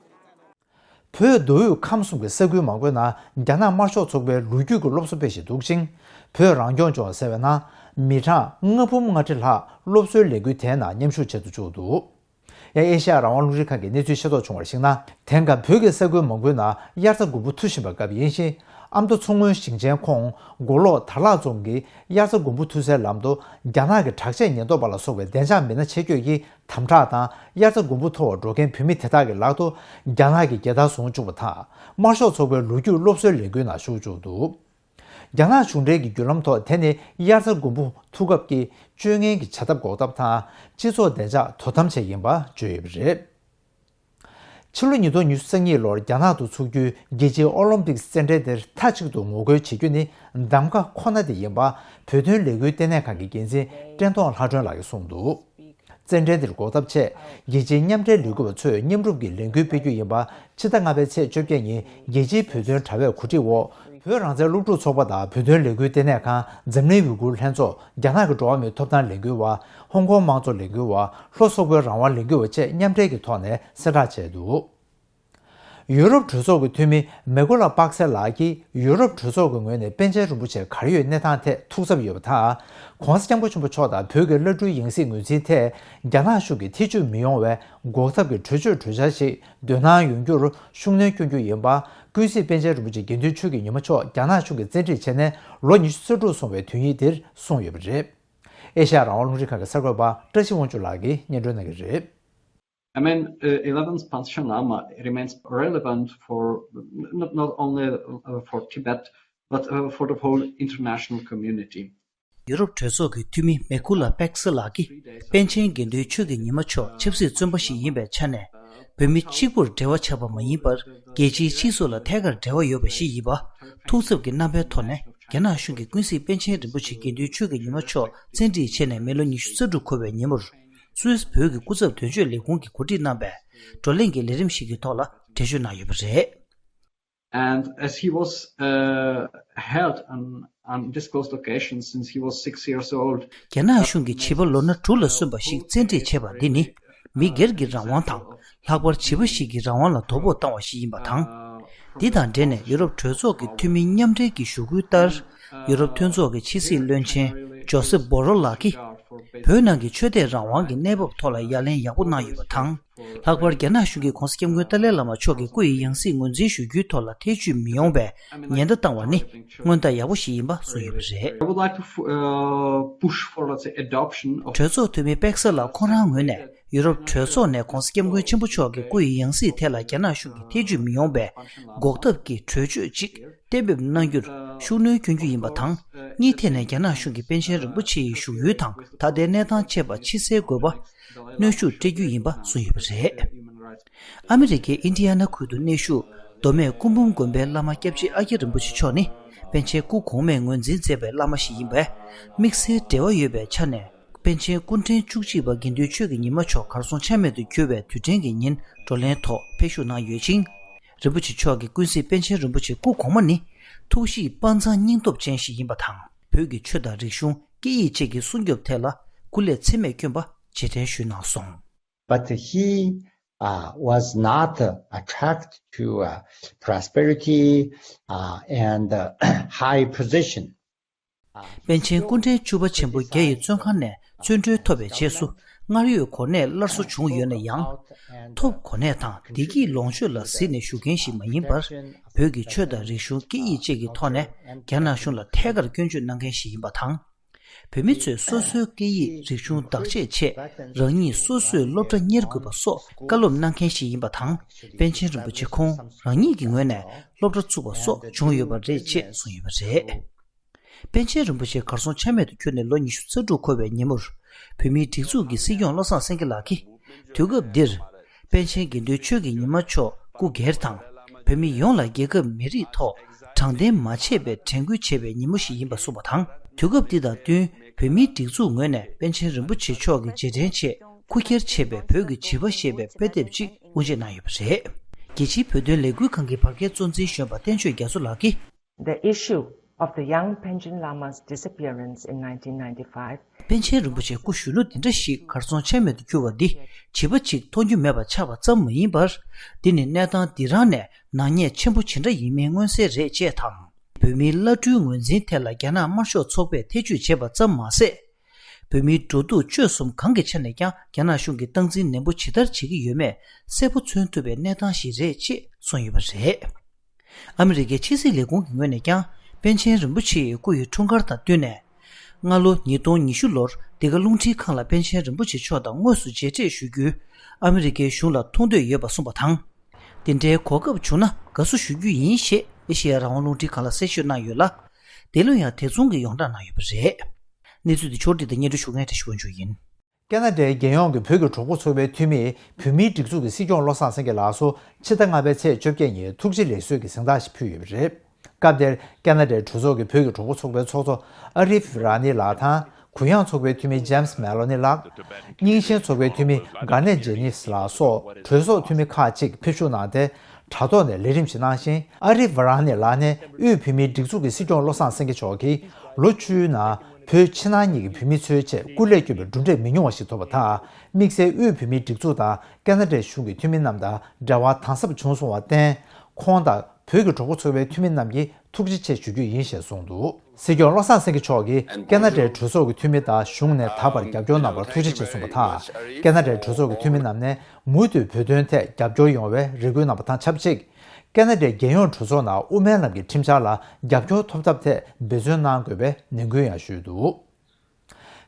བོད་མདོ་དབུས་ཁམས་གསུམ་གྱི་ས་ཁུལ་མང་པོའི་ནང་རྒྱ་ནག་དམར་ཤོག་ཚོགས་པའི་ལོ་རྒྱུས་ཀྱི་སློབ་གསོ་སྤེལ་བཞིན་འདུག་ཅིང་། བོད་རང་སྐྱོང་ལྗོངས་ཟེར་བའི་ནང་མི་གྲངས་ལྔ་འབུམ་ལྔ་ཁྲི་ལྷག་སློབ་གསོའི་ལས་འགུལ་དེའི་ནང་མཉམ་ཞུགས་བྱེད་དུ་བཅུག་འདུག་ཡང་ཨེ་ཤ་ཡ་རང་དབང་རླུང་འཕྲིན་ཁང་གིས་གནས་ཚུལ་ཤེས་རྟོགས་བྱུང་བར་གཞིགས་ན། དེང་སྐབས་བོད་ཀྱི་ས་ཁུལ་མང་པོའི་ནང་དབྱར་རྩྭ་དགུན་འབུ་འཐུ་བཞིན་པའི་སྐབས་ཡིན་ཞིང་། ཨ་མདོ་མཚོ་སྔོན་ཞིང་ཆེན་ཁོངས་མགོ་ལོག་དར་ལག་རྫོང་གི་དབྱར་རྩྭ་དགུན་འབུ་འཐུ་སའི་ལམ་དུ་རྒྱ་ནག་གི་དྲག་ཆས་ཉེན་རྟོག་པ་ལ་སོགས་པའི་བདེ་འཇགས་མི་སྣ་ཆེད་བསྐྱོད་ཀྱིས་དམ་དྲག་དང་། དབྱར་རྩྭ་དགུན་འབུ་འཐུ་བར་འགྲོ་མཁན་བོད་མི་དེ་དག་གི་ལག་ཏུ་རྒྱ་ནག་གི་རྒྱལ་དར་བཟུང་བཅུག་པ་དང་། དམར་ཤོག་ཚོགས་པའི་ལོ་རྒྱུས་སློབ་གསོའི་ལས་འགུལ་ནང་ཞུགས་བཅུག་འདུག་རྒྱ་ནག་གཞུང་འབྲེལ་གྱི་བརྒྱུད་ལམ་ཐོག་དེ་ནི་དབྱར་རྩྭ་དགུན་འབུ་འཐུ་སྐབས་ཀྱི་སྤྱོད་ངན་གྱི་བྱ་ཐབས་འགོག་ཐབས་དང་། སྤྱི་ཚོགས་བདེ་འཇགས་དོ་དམ་ཆེད་ཡིན་པ་བརྗོད་ཡོད་པ་རེད། ཕྱི་ལོ་ཉིས་སྟོང་ཉི་ཤུ་རྩ་གཉིས་ལོར་རྒྱ་ནག་ཏུ་འཚོགས་རྒྱུའི་རྒྱལ་སྤྱིའི་ཨོ་ལིམ་པིག་རྩེད་འགྲན་དེར་མཐའ་གཅིག་ཏུ་ངོ་རྒོལ་བྱེད་རྒྱུ་ནི་གདམ་ག་ཁོ་ན་དེ་ཡིན་པ། བོད་དོན་ལས་འགུལ་ལྟེ་གནས་ཁང་གི་འགན་འཛིན་བཀྲས་མཐོང་ལྷ་སྒྲོན་ལགས་ཀྱིས་གསུངས་འདུག་རྩེད་འགྲན་འདིར་འགོག་ཐབས་ཆེད་རྒྱལ་སྤྱིའི་མཉམ་འབྲེལ་ལས་འགུལ་བ་ཚོས་མཉམ་རུབ་ཀྱིས་ལས་འགུལ་སྤེལ་རྒྱུ་ཡིན་པ་ཕྱི་ཟླ་ལྔ་པའི་ཚེས་བཅོ་བརྒྱད་ཉིན་རྒྱལ་སྤྱིའི་བོད་དོན་དྲ་བས་གོ་སྒྲིག་འོག་བོད་རང་བཙན་སློབ་ཕྲུག་ཚོགས་པ་དང་བོད་དོན་ལས་འགུལ་ལྟེ་གནས་ཁང་། འཛམ་གླིང་ཡུ་གུར་ལྷན་ཚོགས། རྒྱ་ནག་གི་འགྲོ་བ་མིའི་ཐོབ་ཐང་ལས་འགུལ་བ། ཧོང་ཀོང་དམངས་གཙོ་ལས་འགུལ་བ། ལྷོ་སོག་པོའི་རང་དབང་ལས་འགུལ་བ་བཅས་མཉམ་འབྲེལ་གྱི་ཐོག་ནས་གསལ་བསྒྲགས་བྱས་འདུག་ཡུ་རོབ་གྲོས་ཚོགས་ཀྱི་འཐུས་མི་མེ་ཀུ་ལ་པག་སེ་ལགས་ཀྱིས་ཡུ་རོབ་གྲོས་ཚོགས་ཀྱི་ངོས་ནས་པཎ་ཆེན་རིན་པོ་ཆེ་གར་ཡོད་གནས་སྟངས་ཐད་ཐུགས་འཚབ་ཡོད་པ་དང་། ྋགོང་ས་ྋསྐྱབས་མགོན་ཆེན་པོ་མཆོག་དང་བོད་ཀྱི་བླ་སྤྲུལ་ཡང་སྲིད་ངོས་འཛིན་ཐད་རྒྱ་ནག་གཞུང་གིས་ཐེ་བྱུས་མི་ཡོང་བའི་འགོག་ཐབས་ཀྱི་གྲོས་ཆོད་གྲོས་འཆར་ཞིག་འདོན་གནང་ཡོང་རྒྱུར་ཤུགས་སྣོན་སྐྱོན་རྒྱུ་ཡིན་པ། ཀུན་གཟིགས་པཎ་ཆེན་རིན་པོ་ཆེ་དགེ་འདུན་ཆོས་ཀྱི་ཉི་མ་མཆོག་རྒྱ་ནག་གཞུང་གིས་བཙན་ཁྲིད་བྱས་ནས་ལོ་ཉི་ཤུ་རྩ་དྲུག་སོང་བའི་དུས་ཡུན་འདིར་གསུངས་ཡོད་པ་རེད། ཨེ་ཤ་ཡ་རང་དབང་རླུང་འཕྲིན་ཁང་གི་གསར་འགོད་པ་བཀྲ་ཤིས་དབང་ཕྱུག་ལགས་ཀྱིས་སྙན་སྒྲོན་གནང་གི་རེད། I mean, uh, eleventh Panchen Lama remains relevant for not, not only uh, for Tibet, but uh, for the whole international community. ཡུ་རོབ་གྲོས་ཚོགས་ཀྱི་འཐུས་མི་མེ་ཁུ་ལ་པེག་སི་ལགས་ཀྱིས་པཎ་ཆེན་དགེ་འདུན་ཆོས་ཀྱི་ཉི་མ་མཆོག་ཆབ་སྲིད་བཙོན་པ་ཞིག་ཡིན་པའི་ཆ་ནས། བོད་མི་གཅིག་པུར་འབྲེལ་བ་ཆགས་པ་མ་ཡིན་པར། རྒྱལ་སྤྱིའི་སྤྱི་ཚོགས་ལ་ཐད་ཀར་འབྲེལ་བ་ཡོད་པ་ཞིག་ཡིན་པ། ཐུགས་འཚབ་ཀྱི་རྣམ་པའི་ཐོག་ནས། རྒྱ་ནག་གཞུང་གིས་ཀུན་གཟིགས་པཎ་ཆེན་རིན་པོ་ཆེ་དགེ་འདུན་ཆོས་ཀྱི་ཉི་མ་མཆོག་བཙན་ཁྲིད་བྱས་ནས་མི་ལོ་ཉི་ཤུ་རྩ་དྲུག་འཁོར་བའི་ཉིན་མོར། སུད་སི་བོད་ཀྱི་སྐུ་ཚབ་དོན་གཅོད་ལས་ཁུངས་ཀྱིས་གོ་སྒྲིག་གནང་བའི་བགྲོ་གླེང་གི་ལས་རིམ་ཞིག་གི་ཐོག་ལ་འགྲེལ་བརྗོད་གནང་ཡོད་པ་རེད། And as he was uh, held an undisclosed occasion since he was six years old. རྒྱ་ནག་གཞུང་གིས་བྱིས་པ་ལོ་ན་དྲུག་ལ་སོན་པ་ཞིག་བཙན་ཁྲིད་བྱས་པ་འདི་ནི། མི་སྒེར་གྱི་རང་དབང་དང་། ལྷག་པར་བྱིས་པ་ཞིག་གི་རང་དབང་ལ་དོ་ཕོག་བཏང་བ་ཞིག་ཡིན་པ་དང་། འདི་དང་འབྲེལ་ནས་ཡུ་རོབ་གྲོས་ཚོགས་ཀྱི་འཐུས་མི་མཉམ་འབྲེལ་གྱི་ཞུ་སྐུལ་ལྟར། ཡུ་རོབ་མཐུན་ཚོགས་ཀྱི་ཕྱི་སྲིད་བློན་ཆེན་ཇོ་སེབ་བྷོ་རོལ་ལགས་ཀྱིས། བོད་ནང་གི་ཆོས་དད་རང་དབང་གི་གནས་བབ་ཐོག་ལ་ཡ་ལན་ཡག་པོ་གནང་ཡོད་པ་དང་། ལྷག་པར་རྒྱ་ནག་གཞུང་གིས་༧གོང་ས་༧སྐྱབས་མགོན་ཏཱ་ལའི་བླ་མ་མཆོག་གི་སྐུ་ཡི་ཡང་སྲིད་ངོས་འཛིན་ཞུ་རྒྱུའི་ཐོག་ལ་ཐེ་བྱུས་མི་ཡོང་བའི་ཉེན་བརྡ་བཏང་བ་ནི་སྔོན་བརྡ་ཡག་པོ་ཞིག་ཡིན་པ་གསུངས་ཡོད་པ་རེད། I would like to, uh, push for, let's say, adoption of གྲོས་ཚོགས་འཐུས་མི་པེག་ས་ལགས་ཁོང་རང་ངོས་ནས་ཡུ་རོབ་གྲོས་ཚོགས་ནས་༧གོང་ས་༧སྐྱབས་མགོན་ཆེན་པོ་མཆོག་གི་སྐུ་ཡི་ཡང་སྲིད་ཐད་ལ་རྒྱ་ནག་གཞུང་གིས་ཐེ་བྱུས་མི་ཡོང་བའི་འགོག་ཐབས་ཀྱི་གྲོས་ཆོད་ཅིག་གཏན་འབེབས་གནང་རྒྱུར་ཤུགས་སྣོན་སྐྱོན་རྒྱུ་ཡིན་པ་དང་། གཉིས་ཐད་ནས་རྒྱ་ནག་གཞུང་གིས་པཎ་ཆེན་རིན་པོ་ཆེ་ཡི་བཞུགས་ཡུལ་དང་ད་ལྟའི་གནས་སྟངས་བཅས་པ་ཕྱི་གསལ་དགོས་པ་གནོན་ཤུགས་སྤྲད་རྒྱུ་ཡིན་པ་གསུངས་ཡོད་པ་རེད། ཨ་མི་རི་ཀའི་ཨིན་ཌི་ཡ་ན་ཁུལ་དུ་གནས་བཞུགས་མདོ་སྨད་སྐུ་འབུམ་དགོན་པའི་བླ་མ་སྐྱབས་རྗེ་ཨ་ཀྱ་རིན་པོ་ཆེ་མཆོག་ནི་པཎ་ཆེན་སྐུ་གོང་མས་ངོས་འཛིན་མཛད་པའི་བླ་མ་ཞིག་ཡིན་པས། དམིགས་བསལ་འབྲེལ་བ་ཡོད་པའི་ཆ་ནས། པཎ་ཆེན་སྐུ་ཕྲེང་བཅུ་གཅིག་པ་དགེ་འདུན་ཆོས་ཀྱི་ཉི་མ་མཆོག་གར་སོང་ཆ་མེད་དུ་གྱུར་བའི་དུས་དྲན་གྱི་ཉིན་བགྲོ་གླེང་ཐོག་ཕེབས་བཞུགས་གནང་ཡོད་ཅིང་། རིན་པོ་ཆེ་མཆོག་གི་ཀུན་གཟིགས་པཎ་ཆེན་རིན་པོ་ཆེ་སྐུ་གོང་མ་ནི་ཐུགས་གཤིས་དཔའ་མཛངས་སྙིང་སྟོབས་ཅན་ཞིག་ཡིན་པ་དང་། བོད་ཀྱི་ཆོས་དང་རིག་གཞུང་སྐད་ཡིག་བཅས་ཀྱི་སྲུང་སྐྱོབ་ཐད་ལ་སྐུ་ལས་ཚད་མེད་བསྐྱོན་པ་རྗེས་དྲན་ཞུས་གནང་སོང་། But he, uh, was not, uh, attracted to, uh, prosperity, uh, and, uh, high position. པཎ་ཆེན་སྐུ་ཕྲེང་བཅུ་པ་ཆེན་པོ་རྒྱ་ཡི་བཙོན་ཁང་ནས་བཙོན་གྲོལ་ཐོབ་པའི་རྗེས་སུ། སྔར་ཡོད་གོ་གནས་སླར་གསོ་བྱུང་ཡོད་ན་ཡང་། ཐོབ་གོ་གནས་དང་བདེ་སྐྱིད་ལོངས་སྤྱོད་ལ་གཟིགས་ནས་བཞུགས་མཁན་ཞིག་མ་ཡིན་པར། བོད་ཀྱི་ཆོས་དང་རིག་གཞུང་སྐད་ཡིག་བཅས་ཀྱི་ཐོག་ནས་རྒྱ་ནག་གཞུང་ལ་ཐད་ཀར་སྐྱོན་བརྗོད་གནང་མཁན་ཞིག་ཡིན་པ་དང་། བོད་མི་ཚོས་སོ་སོའི་སྐད་ཡིག་རིག་གཞུང་བདག་གཅེས་ཆེད་རང་ཉིད་སོ་སོས་སློབ་གྲྭ་གཉེར་དགོས་པ་སོགས་བཀའ་སློབ་གནང་མཁན་ཞིག་ཡིན་པ་དང་། པཎ་ཆེན་རིན་པོ་ཆེ་ཁོང་རང་ཉིད་ཀྱི་ངོས་ནས་སློབ་གྲྭ་བཙུགས་པ་སོགས་བྱུང་ཡོད་པ་རེད་ཅེས་གསུངས་ཡོད་པ་རེད། པཎ་ཆེན་རིན་པོ་ཆེ་གར་སོང་ཆ་མེད་དུ་གྱུར་ནས་ལོ་ཉི་ཤུ་རྩ་དྲུག་འཁོར་བའི་ཉིན་མོར། བོད་མིའི་སྒྲིག་འཛུགས་ཀྱི་སྲིད་སྐྱོང་བློ་བཟང་སེང་གེ་ལགས་ཀྱིས། དུས་སྐབས་འདིར། པཎ་ཆེན་དགེ་འདུན་ཆོས་ཀྱི་ཉི་མ་མཆོག་སྐུ་སྒེར་དང་། བོད་མི་ཡོངས་ལ་རྒྱལ་ཁབ་མི་རིགས་ཐོག་དྲང་བདེན་མ་ཆད་པའི་དྲན་སྐུལ་བྱེད་པའི་ཉིན་མོ་ཞིག་ཡིན་པ་གསུངས་པ་དང་། དུས་སྐབས་འདི་དང་བསྟུན། བོད་མིའི་སྒྲིག་འཛུགས་ངོས་ནས་པཎ་ཆེན་རིན་པོ་ཆེ་མཆོག་གི་རྗེས་དྲན་ཆེད། སྐུ་འཁྱེར་བྱས་པའི་བོད་ཀྱི་བྱིས་པ་ཞེས་པའི་དཔེ་དེབ་ཅིག་དབུ་འབྱེད་གནང་ཡོད་པ་རེད། རྒྱལ་སྤྱིའི་བོད་དོན་ལས་འགུལ་ཁང་གི་བར་བརྒལ་གཙོ་འཛིན་གཞོན་པ་བསྟན་ཆོས་རྒྱ་མཚོ་ལགས་ཀྱིས། The issue of the young Panchen Lama's disappearance in nineteen ninety-five པཎ་ཆེན་རིན་པོ་ཆེ་སྐུ་གཞོན་ནུ་འདི་འདྲ་ཞིག་གར་སོང་ཆ་མེད་དུ་གྱུར་བ་འདི། བྱིས་པ་གཅིག་མཐོང་རྒྱུ་མེད་པ་ཆགས་པ་ཙམ་མ་ཡིན་པར། འདི་ནི་གནས་སྟངས་འདི་རང་ནས་ནག་ཉེས་ཆེན་པོ་ཇི་འདྲ་ཡིན་མིན་མངོན་གསལ་རེད་ཅེས་དང་། བོད་མིའི་བླ་སྤྲུལ་ངོས་འཛིན་ཐད་ལ་རྒྱ་ནག་དམར་ཤོག་ཚོགས་པས་ཐེ་བྱུས་བྱས་པ་ཙམ་མ་ཟད། བོད་མིའི་འགྲོ་འདུག་སྤྱོད་གསུམ་གང་གི་ཆ་ནས་ཀྱང་རྒྱ་ནག་གཞུང་གིས་སྟངས་འཛིན་ནན་པོ་ཇི་ལྟར་བྱེད་ཀྱི་ཡོད་མེད་གསལ་པོ་མཚོན་ཐུབ་པའི་གནས་སྟངས་ཤིག་རེད་ཅེས་གསུངས་ཡོད་པ་རེད། ཨ་མི་རི་ཀའི་ཕྱི་སྲིད་ལས་ཁུངས་ཀྱི་ངོས་ནས་ཀྱང་པཎ་ཆེན་རིན་པོ་ཆེ་ཡི་སྐུ་ཡི་འཁྲུངས་སྐར་དང་བསྟུན་ནས། སྔ་ལོ་ཉིས་སྟོང་ཉི་ཤུ་ལོར་འདི་ག་རླུང་འཕྲིན་ཁང་ལ་པཎ་ཆེན་རིན་པོ་ཆེ་མཆོག་དང་དངོས་སུ་མཇལ་འཕྲད་ཞུ་རྒྱུའི་ཨ་མི་རི་ཀའི་གཞུང་ལ་མཐོང་འདོད་ཡོད་པ་གསུངས་པ་དང་། དེ་འདྲའི་གོ་སྐབས་བྱུང་ན་དགའ་བསུ་ཞུ་རྒྱུ་ཡིན་ཞེས་ཨེ་ཤེ་ཡ་རང་དབང་རླུང་འཕྲིན་ཁང་ལ་གསལ་བཤད་གནང་ཡོད་ལ། འདི་ལོ་ཡང་དེ་མཚུངས་ཀྱི་ཡོངས་བསྒྲགས་གནང་ཡོད་པ་རེད། གནས་ཚུལ་འདི་ཕྱོགས་བསྒྲིགས་དང་སྙན་སྒྲོན་ཞུ་མཁན་བཀྲ་ཤིས་དབང་ཕྱུག་ཡིན། ཀེ་ན་ཌའི་རྒྱལ་ཡོངས་ཀྱི་བོད་ཀྱི་གྲོགས་པོ་ཚོགས་པའི་འཐུས་མིས་བོད་མིའི་སྒྲིག་འཛུགས་ཀྱི་སྲིད་སྐྱོང་བློ་བཟང་སེང་གེ་ལགས་སུ་ཕྱི་ཟླ་ལྔ་པའི་ཚེས་བཅོ་བརྒྱད་ཉིན་ཐུགས་རྗེ་ལེགས་གསོལ་གྱི་གཟེངས་རྟགས་ཤིག་ཕུལ་ཡོད་པ་རེད། སྐབས་དེར་ཀེ་ན་ཌའི་གྲོས་ཚོགས་ཀྱི་བོད་ཀྱི་གྲོགས་པོ་ཚོགས་པའི་ཚོགས་གཙོ་ཨ་རིབ་ར་ནི་ལགས་དང་། གུ་ཡངས་ཚོགས་པའི་འཐུས་མི་ཇེམ་སི་མེ་ལོ་ནི་ལགས། རྙིང་ཞེན་ཚོགས་པའི་འཐུས་མི་གྷ་ནེ་ཇེ་ནིས་ལགས་སོགས་གྲོས་ཚོགས་འཐུས་མི་ཁག་ཅིག་ཕེབས་ཞུགས་གནང་སྟེ། དྲ་ཐོག་ནས་ལས་རིམ་ཞིག་གནང་ཞིང་། ཨ་རི་ཝ་ར་ནི་ལགས་ནས་དབུས་བོད་མིའི་སྒྲིག་འཛུགས་ཀྱི་སྲིད་སྐྱོང་བློ་བཟང་སེང་གེ་མཆོག་གིས་ལོ་བཅུའི་ནང་བོད་ཕྱི་ནང་གཉིས་ཀྱི་བོད་མི་ཚོའི་ཆེད་སྐུ་ལས་བསྐྱོན་པའི་གྲུབ་འབྲས་མི་ཉུང་བ་ཞིག་ཐོབ་པ་དང་། དམིགས་བསལ་དབུས་བོད་མིའི་སྒྲིག་འཛུགས་དང་ཀེ་ན་ཌའི་གཞུང་གི་འཐུས་མི་རྣམས་དང་འབྲེལ་བ་དམ་ཟབ་བྱུང་སོང་བར་བརྟེན། ཁོང་དང་བོད་ཀྱི་གྲོགས་པོ་ཚོགས་པའི་འཐུས་མི་རྣམས་ཀྱིས་ཐུགས་རྗེ་ཆེ་ཞུ་རྒྱུ་ཡིན་ཞེས་གསུངས་འདུག། སྲིད་སྐྱོང་བློ་བཟང་སེང་གེ་མཆོག་གིས་ཀེ་ན་ཌའི་གྲོས་ཚོགས་ཀྱི་འཐུས་མི་དང་གཞུང་ནས་ད་བར་རྒྱབ་སྐྱོར་གནང་བར་ཐུགས་རྗེ་ཆེ་གསུངས་པ་དང་། ཀེ་ན་ཌའི་གྲོས་ཚོགས་ཀྱི་འཐུས་མི་རྣམས་ནས་མུ་མཐུད་བོད་དོན་ཐད་རྒྱབ་སྐྱོར་ཡོང་བའི་རེ་སྐུལ་གནང་བ་དང་ཆབས་ཅིག། ཀེ་ན་ཌའི་རྒྱལ་ཡོངས་གྲོས་ཚོགས་ནང་དབུ་མའི་ལམ་གྱི་ཁྲིམས་འཆར་ལ་རྒྱབ་སྐྱོར་ཐོབ་ཐབས་ཐད་འབད་བརྩོན་གནང་དགོས་པའི་ནན་སྐུལ་ཡང་ཞུས་འདུག།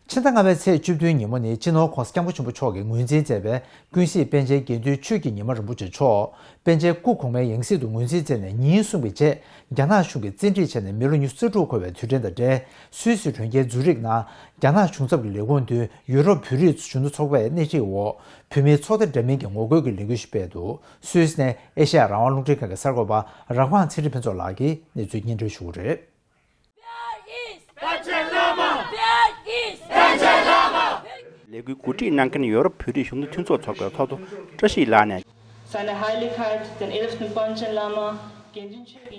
ཕྱི་ཟླ་ལྔ་པའི་ཚེས་བཅུ་བདུན་ཉིན་མོ་ནི་སྤྱི་ནོར་༧གོང་ས་༧སྐྱབས་མགོན་ཆེན་པོ་མཆོག་གིས་ངོས་འཛིན་མཛད་པའི་ཀུན་གཟིགས་པཎ་ཆེན་དགེ་འདུན་ཆོས་ཀྱི་ཉི་མ་རིན་པོ་ཆེ་མཆོག་པཎ་ཆེན་སྐུ་གོང་མའི་ཡང་སྲིད་དུ་ངོས་འཛིན་མཛད་ནས་ཉིན་གསུམ་གྱི་རྗེས། རྒྱ་ནག་གཞུང་གིས་བཙན་ཁྲིད་བྱས་ནས་མི་ལོ་ཉི་ཤུ་རྩ་དྲུག་འཁོར་བའི་དུས་དྲན་དང་འབྲེལ། སུད་སི་གྲོང་ཁྱེར་ཛུ་རིག་ནང་རྒྱ་ནག་གཞུང་ཚབ་ཀྱི་ལས་ཁུངས་མདུན་ཡུ་རོབ་བོད་རིགས་གཞོན་ནུ་ཚོགས་པས་སྣེ་ཁྲིད་འོག་བོད་མིའི་ཚོགས་སྡེ་འདྲ་མིན་གྱི་ངོ་རྒོལ་གྱི་ལས་འགུལ་ཞིག་སྤེལ་འདུག། སུད་སི་ནས་ཨེ་ཤེ་ཡ་རང་དབང་རླུང་འཕྲིན་ཁང་གི་གསར་འགོད་པ་རང་དབང་ཚེ་རིང་ཕུན་ཚོགས་ལགས་ཀྱིས་གནས་ཚུལ་སྙན་སྒྲོན་ཞུ་གི་རེད། ལས་འགུལ་གོ་སྒྲིག་གནང་མཁན་ཡོ་རོབ་བོད་རིགས་གཞོན་ནུ་མཐུན་ཚོགས་ཚོགས་པའི་ཚོགས་གཙོ་བཀྲ་ཤིས་ལགས་ནས། Seine Heiligkeit, den elften Panchen Lama,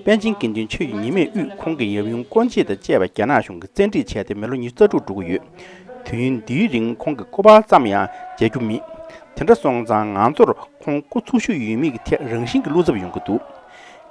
པཎ་ཆེན་དགེ་འདུན་ཆོས་ཀྱི་ཉི་མས་དབུས་ཁོང་གི་ཡབ་ཡུམ་ཀོན་ཅི་དང་བཅས་པ་རྒྱ་ནག་གཞུང་གིས་བཙན་ཁྲིད་བྱས་ཏེ་མི་ལོ་ཉི་ཤུ་རྩ་དྲུག་འགྲོ་གི་ཡོད། དུས་ཡུན་འདིའི་རིང་ཁོང་གི་སྐུ་པར་ཙམ་ཡང་མཇལ་རྒྱུ་མེད། དེ་འདྲ་སོང་ཙང་ང་ཚོར་ཁོང་སྐུ་འཚོ་བཞུགས་ཡོད་མེད་ཀྱི་ཐད་རང་བཞིན་གྱི་བློ་འཚབ་ཡོང་གི་འདུག།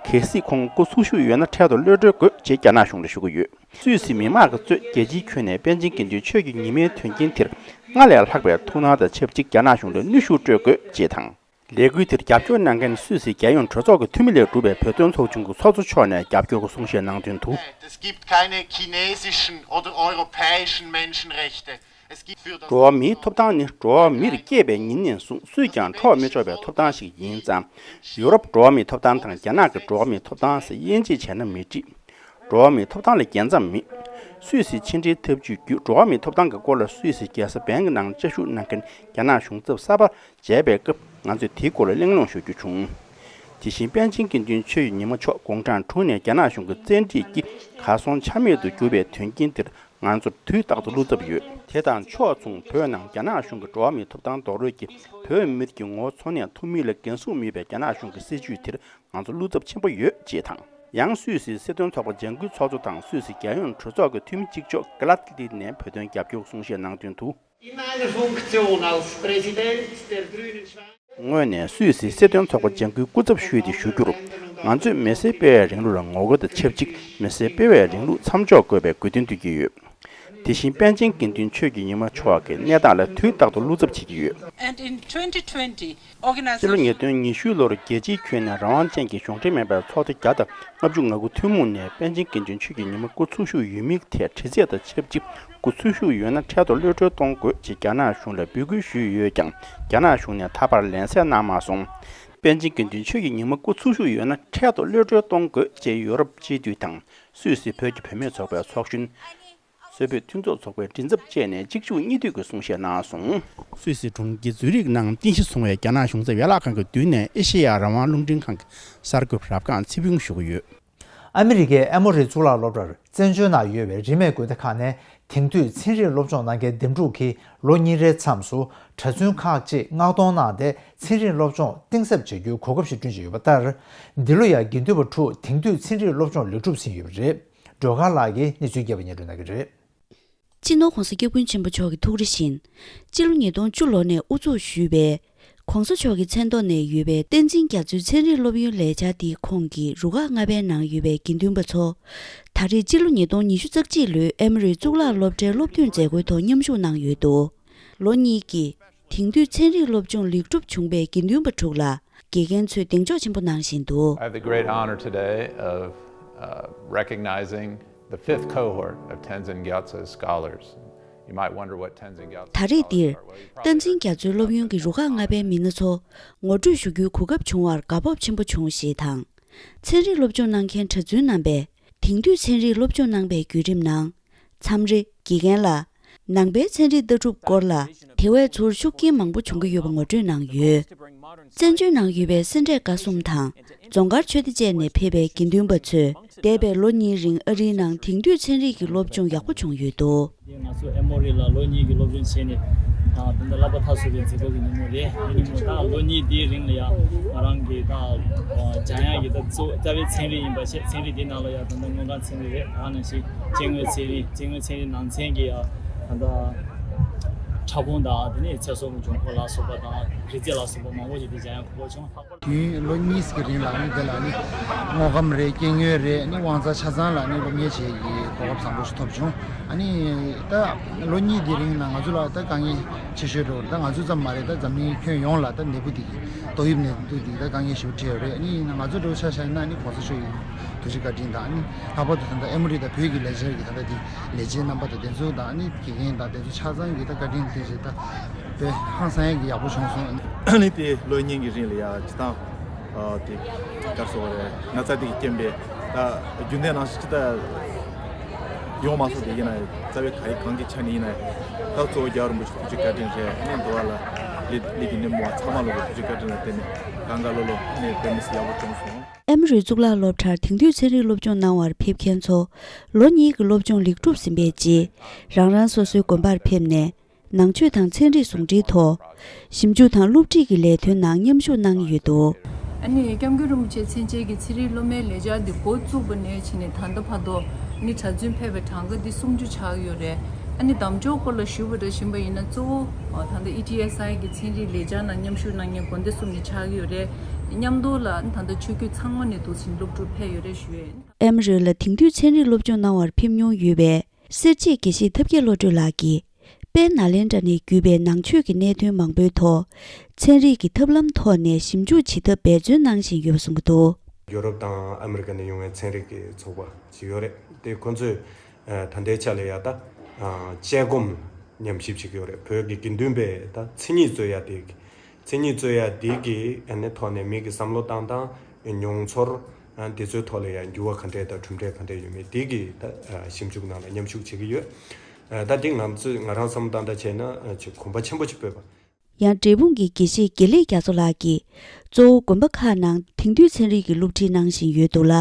གལ་སྲིད་ཁོང་སྐུ་འཚོ་བཞུགས་ཡོད་ན་འཕྲལ་དུ་གློད་གྲོལ་དགོས་ཅེས་རྒྱ་ནག་གཞུང་ལ་ཞུ་གི་ཡོད། སུད་སི་མི་མང་གིས་གཙོས་རྒྱལ་སྤྱིའི་ཁྱོན་ནས་པཎ་ཆེན་དགེ་འདུན་ཆོས་ཀྱི་ཉི་མའི་དོན་རྐྱེན་དེར་སྔར་ལས་ལྷག་པའི་ཐུགས་སྣང་དང་ཆབས་ཅིག་རྒྱ་ནག་གཞུང་ལ་གནོན་ཤུགས་སྤྲོད་དགོས་ཅེས་དང་། ལས་འགུལ་དེར་རྒྱབ་སྐྱོར་གནང་མཁན་སུད་སི་རྒྱལ་ཡོངས་གྲོས་ཚོགས་ཀྱི་འཐུས་མི་ལས་གྲུབ་པའི་བོད་དོན་ཚོགས་ཆུང་གི་ཚོགས་གཙོ་མཆོག་ནས་རྒྱབ་སྐྱོར་གྱི་གསུང་བཤད་གནང་དོན་དུ། Es gibt keine chinesischen oder europäischen Menschenrechte. Es gibt für das Dora Mii ཐོབ་ཐང་ནི་འགྲོ་བ་མིར་སྐྱེས་པའི་ཉིན་ནས་བཟུང་སུས་ཀྱང་འཕྲོག་མི་ཆོག་པའི་ཐོབ་ཐང་ཞིག་ཡིན་ཙང་། ཡུ་རོབ་འགྲོ་བ་མིའི་ཐོབ་ཐང་དང་རྒྱ་ནག་གི་འགྲོ་བ་མིའི་ཐོབ་ཐང་ཟེར་དབྱེ་འབྱེད་བྱས་ན་མི་འགྲིག། འགྲོ་བ་མིའི་ཐོབ་ཐང་ལ་རྒྱལ་མཚམས་མེད། སུད་སིའི་ཕྱི་འབྲེལ་ཐབས་ཇུས་བརྒྱུད་འགྲོ་བ་མིའི་ཐོབ་ཐང་གི་སྐོར་ལ་སུད་སིའི་རྒྱལ་ས་བྷན་གྱི་ནང་བཅའ་བཞུགས་གནང་མཁན་རྒྱ་ནག་གཞུང་ཚབ་གསར་པ་མཇལ་བའི་སྐབས་ང་ཚོས་དེའི་སྐོར་ལ་གླེང་སློང་ཞུ་རྒྱུ་བྱུང་། དེ་བཞིན་པཎ་ཆེན་དགེ་འདུན་ཆོས་ཀྱི་ཉི་མ་མཆོག་དགུང་གྲངས་དྲུག་ནས་རྒྱ་ནག་གཞུང་གི་བཙན་ཁྲིད་ཀྱིས་གར་སོང་ཆ་མེད་དུ་གྱུར་པའི་དོན་རྐྱེན་དེར་ང་ཚོར་དུས་རྟག་ཏུ་བློ་འཚབ་ཡོད། དེ་དང་ཕྱོགས་མཚུངས་བོད་ནང་རྒྱ་ནག་གཞུང་གི་འགྲོ་བ་མིའི་ཐོབ་ཐང་རྡོག་རོལ་གྱིས་བོད་མིར་གྱི་ངོ་བོ་འཚོ་གནས་ཐུབ་མིན་ལ་འགན་སྲུང་མེད་པའི་རྒྱ་ནག་གཞུང་གི་སྲིད་བྱུས་དེར་ང་ཚོ་བློ་འཚབ་ཆེན་པོ་ཡོད་ཅེས་དང་། ཡང་སུད་སིའི་སྲིད་དོན་ཚོགས་པ་ལྗང་ཁུའི་ཚོགས་གཙོ་དང་སུད་སི་རྒྱལ་ཡོངས་གྲོས་ཚོགས་ཀྱི་འཐུས་མི་གཅིག་ལྕོགས་ཀི་ལ་ཏི་ནས་བོད་དོན་རྒྱབ་སྐྱོར་གསུང་བཤད་གནང་དོན་དུ། In meiner Funktion als Präsident der Grünen Schweiz ང་ཚོས་མི་སེར་སྟོན་ཚོགས་པ་ལྗང་ཁུའི་སྐུ་ཚབ་ཞུས་ཏེ་ཞུ་རྒྱུར། ང་ཚོས་མི་སེར་སྤེལ་བའི་རིང་ལུགས་ལ་ངོ་རྒོལ་དང་ཆབས་ཅིག་མི་སེར་སྤེལ་བའི་རིང་ལུགས་མཚམས་འཇོག་དགོས་པའི་དགོས་འདུན་བཏོན་གྱི་ཡོད། དེ་བཞིན་པཎ་ཆེན་དགེ་འདུན་ཆོས་ཀྱི་ཉི་མ་མཆོག་གི་གནས་སྟངས་ལ་དུས་རྟག་ཏུ་བློ་འཚབ་བྱེད་ཀྱི་ཡོད། And in twenty twenty, སྤྱི་ལོ་ཉིས་སྟོང་ཉི་ཤུ་ལོར་རྒྱལ་སྤྱིའི་ཁྱོན་ནས་རང་དབང་ཅན་གྱི་གཞུང་འབྲེལ་མིན་པའི་ཚོགས་སྡེ་བརྒྱ་དང་ལྔ་བཅུ་ང་དགུ་ཐུན་མོང་ནས་པཎ་ཆེན་དགེ་འདུན་ཆོས་ཀྱི་ཉི་མ་སྐུ་འཚོ་བཞུགས་ཡོད་མིན་ཐད་དྲི་རྩད་དང་ཆབས་ཅིག་སྐུ་འཚོ་བཞུགས་ཡོད་ན་འཕྲལ་དུ་གློད་གྲོལ་གཏོང་དགོས་ཅེས་རྒྱ་ནག་གཞུང་ལ་འབོད་སྐུལ་ཞུས་ཡོད་ཀྱང་རྒྱ་ནག་གཞུང་ནས་ད་བར་ལན་གསལ་གནང་མ་སོང་། པཎ་ཆེན་དགེ་འདུན་ཆོས་ཀྱི་ཉི་མ་སྐུ་འཚོ་བཞུགས་ཡོད་ན་འཕྲལ་དུ་གློད་གྲོལ་གཏོང་དགོས་ཅེས་ཡོ་རོབ་སྤྱི་འཐུས་དང་སུད་སི་བོད་ཀྱི་བུད་མེད་ཚོགས་པའི་ཚོགས་གཞོན། སུད་བོད་མཐུན་ཚོགས་ཚོགས་པའི་མགྲིན་ཚབ་བཅས་ནས་གཅིག་མཇུག་གཉིས་མཐུད་ཀྱིས་གསུང་བཤད་གནང་སོང་། སུད་སི་གྲོང་ཁྱེར་ཛུ་རིག་ནང་རྟེན་གཞི་བཟུང་བའི་རྒྱ་ནག་གཞུང་ཚབ་ཡན་ལག་ཁང་གི་མདུན་ནས་ཨེ་ཤེ་ཡ་རང་དབང་རླུང་འཕྲིན་ཁང་གི་གསར་འགོད་པ་རབ་སྒང་ཚེ་ཕུན་ཞུ་གི་ཡོད། ཨ་མི་རི་ཀའི་ཨེ་མོ་རི་གཙུག་ལག་སློབ་གྲྭར་བཙན་བྱོལ་ནང་ཡོད་པའི་རིས་མེད་དགོན་སྡེ་ཁག་ནས་དེང་དུས་ཚན་རིག་སློབ་སྦྱོང་གནང་མཁན་འདེམས་སྒྲུག་གིས་ལོ་གཉིས་རེའི་མཚམས་སུ་གྲྭ་བཙུན་ཁག་ཅིག་མངགས་གཏོང་གནང་སྟེ་ཚན་རིག་སློབ་སྦྱོང་གཏིང་ཟབ་བྱ་རྒྱུའི་གོ་སྐབས་ཤིག་བསྐྲུན་བཞིན་ཡོད་པ་ལྟར། འདི་ལོ་ཡང་དགེ་འདུན་པ་དྲུག་དེང་དུས་ཚན་རིག་སློབ་སྦྱོང་ལེགས་གྲུབ་ཟིན་ཡོད་པ་རེད། སྒྲོལ་དཀར་ལགས་ཀྱིས་གནས་ཚུལ་རྒྱས་པ་སྙན་སྒྲོན་གནང་གི་རེད། སྤྱི་ནོར་༧གོང་ས་༧སྐྱབས་མགོན་ཆེན་པོ་མཆོག་གི་ཐུགས་རེ་བཞིན། སྤྱི་ལོ་ཉིས་སྟོང་བཅུ་ལོ་ནས་དབུ་འཛུགས་ཞུས་པའི། ༸གོང་ས་མཆོག་གི་མཚན་ཐོག་ནས་ཡོད་པའི་བསྟན་འཛིན་རྒྱ་མཚོའི་ཚན་རིག་སློབ་ཡོན་ལས་འཆར་འདིའི་ཁོངས་ཀྱི་རུ་ཁག་ལྔ་པའི་ནང་ཡོད་པའི་དགེ་འདུན་པ་ཚོ། ད་རེས་སྤྱི་ལོ་ཉིས་སྟོང་ཉི་ཤུ་རྩ་གཅིག་ལོའི་ཨེ་མོ་རི་གཙུག་ལག་སློབ་གྲྭའི་སློབ་ཐོན་མཛད་སྒོའི་ཐོག་མཉམ་ཞུགས་གནང་ཡོད་འདུག་ལོ་གཉིས་ཀྱི། དེང་དུས་ཚན་རིག་སློབ་སྦྱོང་ལེགས་གྲུབ་བྱུང་པའི་དགེ་འདུན་པ་དྲུག་ལ་དགེ་རྒན་ཚོས་གདེང་འཇོག་ཆེན་པོ་གནང་བཞིན་འདུག I have the great honor today of uh, recognizing the fifth cohort of Tenzin Gyatso scholars. You might wonder what Tenzin Gyatso ད་རེས་འདིར། བསྟན་འཛིན་རྒྱ་མཚོའི་སློབ་ཡོན་གྱི་རུ་ཁག་ལྔ་པའི་མི་སྣ་ཚོ་ངོ་སྤྲོད་ཞུ་རྒྱུའི་གོ་སྐབས་བྱུང་བར་དགའ་སྤོབས་ཆེན་པོ་བྱུང་ཞེས་དང་། ཚན་རིག་སློབ་སྦྱོང་གནང་མཁན་གྲྭ་བཙུན་རྣམ་པས་དེང་དུས་ཚན་རིག་སློབ་སྦྱོང་གནང་པའི་བརྒྱུད་རིམ་ནང་། མཚམས་རེ་དགེ་རྒན་ལ། ནང་པའི་ཚན་རིག་ལྟ་གྲུབ་སྐོར་ལ་དེ་བས་ཚུར་ཤུགས་རྐྱེན་མང་པོ་བྱུང་གི་ཡོད་པ་ངོ་སྤྲོད་གནང་ཡོད། བཙན་བྱོལ་ནང་ཡོད་པའི་སེ་འབྲས་དགའ་གསུམ་དང་རྫོང་དཀར་ཆོས་སྡེ་བཅས་ནས་ཕེབས་པའི་དགེ་འདུན་པ་ཚོས་འདས་པའི་ལོ་གཉིས་རིང་ཨ་རིའི་ནང་དེང་དུས་ཚན་རིག་གི་སློབ་སྦྱོང་ཡག་པོ་བྱུང་ཡོད་འདུག་ང་ཚོ་ཨེ་མོ་རི་ལ་ལོ་གཉིས་ཀྱི་སློབ་སྦྱོང་བྱས་ནས་ད་ད་ལྟ་བསླབ་པ་མཐར་སོན་པའི་མཛད་སྒོ་གི་ཉིན་མོ་རེད། ཉིན་མོ་ད་ལོ་གཉིས་དེའི་རིང་ལ་ཡང་ང་རང་གི་ད་སྦྱང་ཡག་གི་ད་གཙོ་རྩ་བའི་ཚན་རིག་ཡིན་པ་བྱས། ཚན་རིག་དེའི་ནང་ལ་ཡང་ད་ལྟ་དངོས་ཁམས་ཚན་རིག་རེད། ད་ནང་བཞིན་སྐྱེ་དངོས་ཚན་རིག་སྐྱེ་དངོས་ཚན་རིག་ནང་ཚན་གྱི་ད་ལྟ་ཕྲ་ཕུང་དང་། དེ་ནས་ཚེ་སྲོག་གི་འབྱུང་ཁུངས་ལ་སོགས་པ་དང་། རིགས་རྫས་ལ་སོགས་པ་མང་པོ་ཞིག་དེ་སྦྱང་ཡག་གོ་སྐབས་བྱུང་། ལྷག་པར་དུས་ཡུན་ལོ་གཉིས་ཀྱི་རིང་ལ་ནི་དེ་ལ་ནི་དངོས་ཁམས་རེད། སྐྱེ་དངོས་རེད། ནི་དབང་རྩ་ཆ་ཚང་ལ་ནི་སློབ་གཉེར་བྱེད་ཀྱི་གོ་སྐབས་བཟང་པོ་ཞིག་ཐོབ་བྱུང་། ཨ་ནི་ད་ལོ་གཉིས་དེ་རིང་ལ་ང་ཚོ་ལ་ད་དཀའ་ངལ་ཆེ་ཤོས་འགྲོ་ད་ང་ཚོ་ཙམ་མ་རེད། ད་འཛམ་གླིང་ཁྱོན་ཡོངས་ལ་ད་ནད་འབུ་དེ་གི་ཏོག་དབྱིབས་ནད་དུག་དེ་གི་ད་དཀའ་ངལ་ཞེ་པོ་འཕྲད་ཡོད་རེད། ཨ་ནི་ང་ཚོ་འགྲོ་ཆ་བཞག་ན་ནི་གོང་ས་མཆོག་གི་ཐུགས་རྗེ་བཀའ་དྲིན་དང་། ཨ་ནི་ལྷག་པར་དུ་ད་ལྟ་ཨེ་མོ་རི་དང་བོད་ཀྱི་ལས་འཆར་གྱི་ད་ལྟ་དེ་ལས་བྱེད་རྣམ་པ་དང་དེ་ཚོ་དང་། ཨ་ནི་དགེ་རྒན་དང་དེ་ཚོ་ཆ་ཚང་གི་ད་བཀའ་དྲིན་དེ་བཞིན་ད་དཔེ་ཧང་སང་ཡག་གི་ཡག་པོ་བྱུང་སོང་། ཨ་ནི་དེ་ལོ་གཉིས་ཀྱི་རིང་ལ་ཡ་སྤྱི་བཏང་དེ་གར་སོང་བ་རེད། ན་ཚ་དེ་གི་རྐྱེན་པས་ད་རྒྱུན་ལྡན་ནང་བཞིན་ཅི་ད་ཡོང་མ་སོང་། དེ་ཡིན་ན་རྩ་བའི་ག་རེ་གང་གི་ཆ་ནས་ཡིན་ན་ད་གཙོ་བོ་རྒྱལ་བ་རིན་པོ་ཆེ་ཐུགས་རྗེ་བཀའ་དྲིན་རེད། ཨ་ནི་འདི་བ་ལ་ལས་ལས་ཀྱི་སྣེ་མོ་བ་ཚང་མ་ལོ་གི་ཐུགས་རྗེ་བཀའ་དྲིན་ལ་བརྟེན་ནས་གང་ག་ལོ་ལོ་ནས་དཔེ་མི་སྲིད་ཡག་པོ་བྱུང་སོང་། ཨེ་མོ་རི་གཙུག་ལག་སློབ་གྲྭར་དེང་དུས་ཚན་རིག་སློབ་སྦྱོང་གནང་བར་ཕེབས་མཁན་ཚོ་ལོ་གཉིས་ཀྱི་སློབ་སྦྱོང་ལེགས་གྲུབ་ཟིན་པའི་རྗེས་རང་རང་སོ་སོའི་དགོན་པར་ཕེབས་ནས་ནང་ཆོས་དང་ཚན་རིག་ཟུང་འབྲེལ་ཐོག་ཞིབ་འཇུག་དང་སློབ་ཁྲིད་ཀྱི་ལས་དོན་ནང་མཉམ་ཞུགས་གནང་ཡོད་འདུག་ཨ་ནི་སྐྱབས་མགོན་རིན་པོ་ཆེ་མཚན་ཅན་གྱི་ཚན་རིག་སློབ་མའི་ལས་འཆར་འདི་འགོ་བཙུགས་པ་ནས་བྱས་ནས་ད་ལྟ་བར་དུ་ནི་གྲྭ་བཙུན་ཕེབས་པའི་གྲངས་ཀ་འདི་སུམ་ཅུ་ཆགས་ཡོད་རེད། ཨ་ནི་གདམ་ཕྱོགས་སྐོར་ལ་ཞུ་བ་འདྲ་བཞིན་པ་ཡིན་ན། གཙོ་བོ་ད་ལྟ་ཨི་ཊི་ཨེས་ཨའི་གི་ཚན་རིག་ལས་འཆར་ནང་མཉམ་ཞུགས་གནང་མཁན་དགོན་སྡེ་གསུམ་ནས་ཆགས་ཀྱི་ཡོད་རེད། མཉམ་དུ་ལ་ད་ལྟ་ཆོས་བརྒྱུད་ཚང་མ་ནས་འདུག་ཟིན་སློབ་ཕྲུག་ཕེབས་ཡོད་རེད་ཞུ་ཡས་ཡིན། ཨེམ་རི་ལ་དེང་དུས་ཚན་རིག་སློབ་སྦྱོང་གནང་བར་ཕེབས་མྱོང་ཡོད་པའི་སེར་བྱེས་དགེ་བཤེས་ཐབས་མཁས་བློ་གྲོས་ལགས་ཀྱིས། དཔལ་ནཱ་ལེནྡྲ་ནས་བརྒྱུད་པའི་ནང་ཆོས་ཀྱི་གནད་དོན་མང་པོའི་ཐོག་ཚན་རིག་གི་ཐབས་ལམ་ཐོག་ནས་ཞིབ་འཇུག་བྱེད་ཐབས་འབད་བརྩོན་གནང་བཞིན་ཡོད་པ་གསུངས་ཀྱི་འདུག། ཡོ་རོབ་དང་ཨ་མི་རི་ཀ་ནས་ཡོང་བའི་ཚན་རིག་གི་ཚོགས་པ་ཞིག་ཡོད་རེད། དེ་ཁོ་ཚོས་ཨ་ད་ལྟའི་ཆ་ལ་ཡ་ད་ཨ་དཔྱད་སྒོམ་ཉམས་ཞིབ་བྱེད་ཀྱི་ཡོད་རེད། བོད་ཀྱི་དགེ་འདུན་པའི་ད་མཚན་ཉིད་རྩོད་ཡ་དེ། མཚན་ཉིད་རྩོད་ཡ་འདི་གི་ཨ་ནི་ཐོག་ནས་མི་གི་བསམ་བློ་བཏང་སྟངས། མྱོང་ཚོར། ཨ་དེ་ཚོའི་ཐོག་ལ་ཡང་འགྱུར་བ་ག་འདྲས་དང་གྲུབ་འབྲས་ག་འདྲས་ཡོད་མེད་དེ་གི་ད་ཨ་ཞིབ་འཇུག་ནང་ལ་མཉམ་ཞུགས་བྱེད་ཀྱི་ཡོད། ཨ་ད་དེ་ང་ཚོས་ང་རང་བསམ་བློ་བཏང་འདྲ་བྱས་ན་ཨ་ཅིག་གོམ་པ་ཆེན་པོ་ཅིག་སྤོས་པ། ཡང་འབྲས་སྤུངས་ཀྱི་དགེ་བཤེས་དགེ་ལེགས་རྒྱ་མཚོ་ལགས་ཀྱིས་གཙོ་བོ་དགོན་པ་ཁག་ནང་དེང་དུས་ཚན་རིག་གི་སློབ་ཁྲིད་གནང་བཞིན་ཡོད་འདུག་ལ།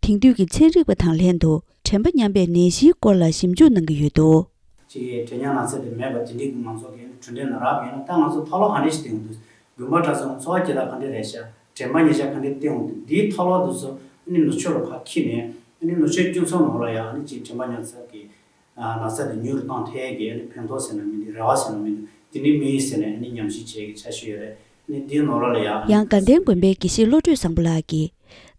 དེང་དུས་ཀྱི་ཚན་རིག་པ་དང་ལྷན་དུ་དྲན་པ་ཉམས་པའི་ནད་གཞིའི་སྐོར་ལ་ཞིབ་འཇུག་གནང་གི་ཡོད་འདུག། ཅིག་གི་བྲེལ་ཉག་ན་ཚ་དེ་མེད་པ་དེ་འདྲའི་གི་མང་ཚོགས་ཀྱི་གྲུབ་འབྲས་ན་རག་ཡོད་ན། ད་ང་ཚོ་ཐབས་ལམ་ག་འདྲ་ཞིག་བསྟེན་དགོས་འདུག། དགོན་པ་གྲྭ་ཚང་འཚོ་བ་སྐྱེལ་སྟངས་ག་འདྲ་རེད་ཤག། དྲན་པ་ཉེར་བཞག་ག་འདྲ་བསྟེན་དགོས་འདུག། འདིའི་ཐབས་ལམ་དེ་ཚོ་ཨ་ནི་ནུབ་ཕྱོགས་ལ་ཕར་འཁྱེར་ནས། ཨ་ནི་ནུབ་ཕྱོགས་སྤྱི་ཚོགས་ནང་ལ་ཡང་ཨ་ནི་ཅིག་དྲན་པ་ཉམས་ཚད་ཀྱི་ཨ་ན་ཚ་དེ་ཉུང་རུ་བཏང་ཐུབ་ཡས་ཀྱི་ཨ་ནི་ཕན་ཐོགས་ཟེར་ན་མི་འདུག། རེ་བ་ཟེར་ན་མི་འདུག། དེ་འདྲའི་དམིགས་ཡུལ་ཟེར་ནས་ཨ་ནི་ཉམས་ཞིབ་བྱེད་ཀྱི་འཆར་གཞི་ཡོད་རེད། ཨ་ནི་འདིའི་ནང་ལོགས་ལ་ཡང་། ཡང་དགའ་ལྡན་དགོན་པའི་དགེ་བཤེས་བློ་གྲོས་བཟང་པོ་ལགས་ཀྱིས།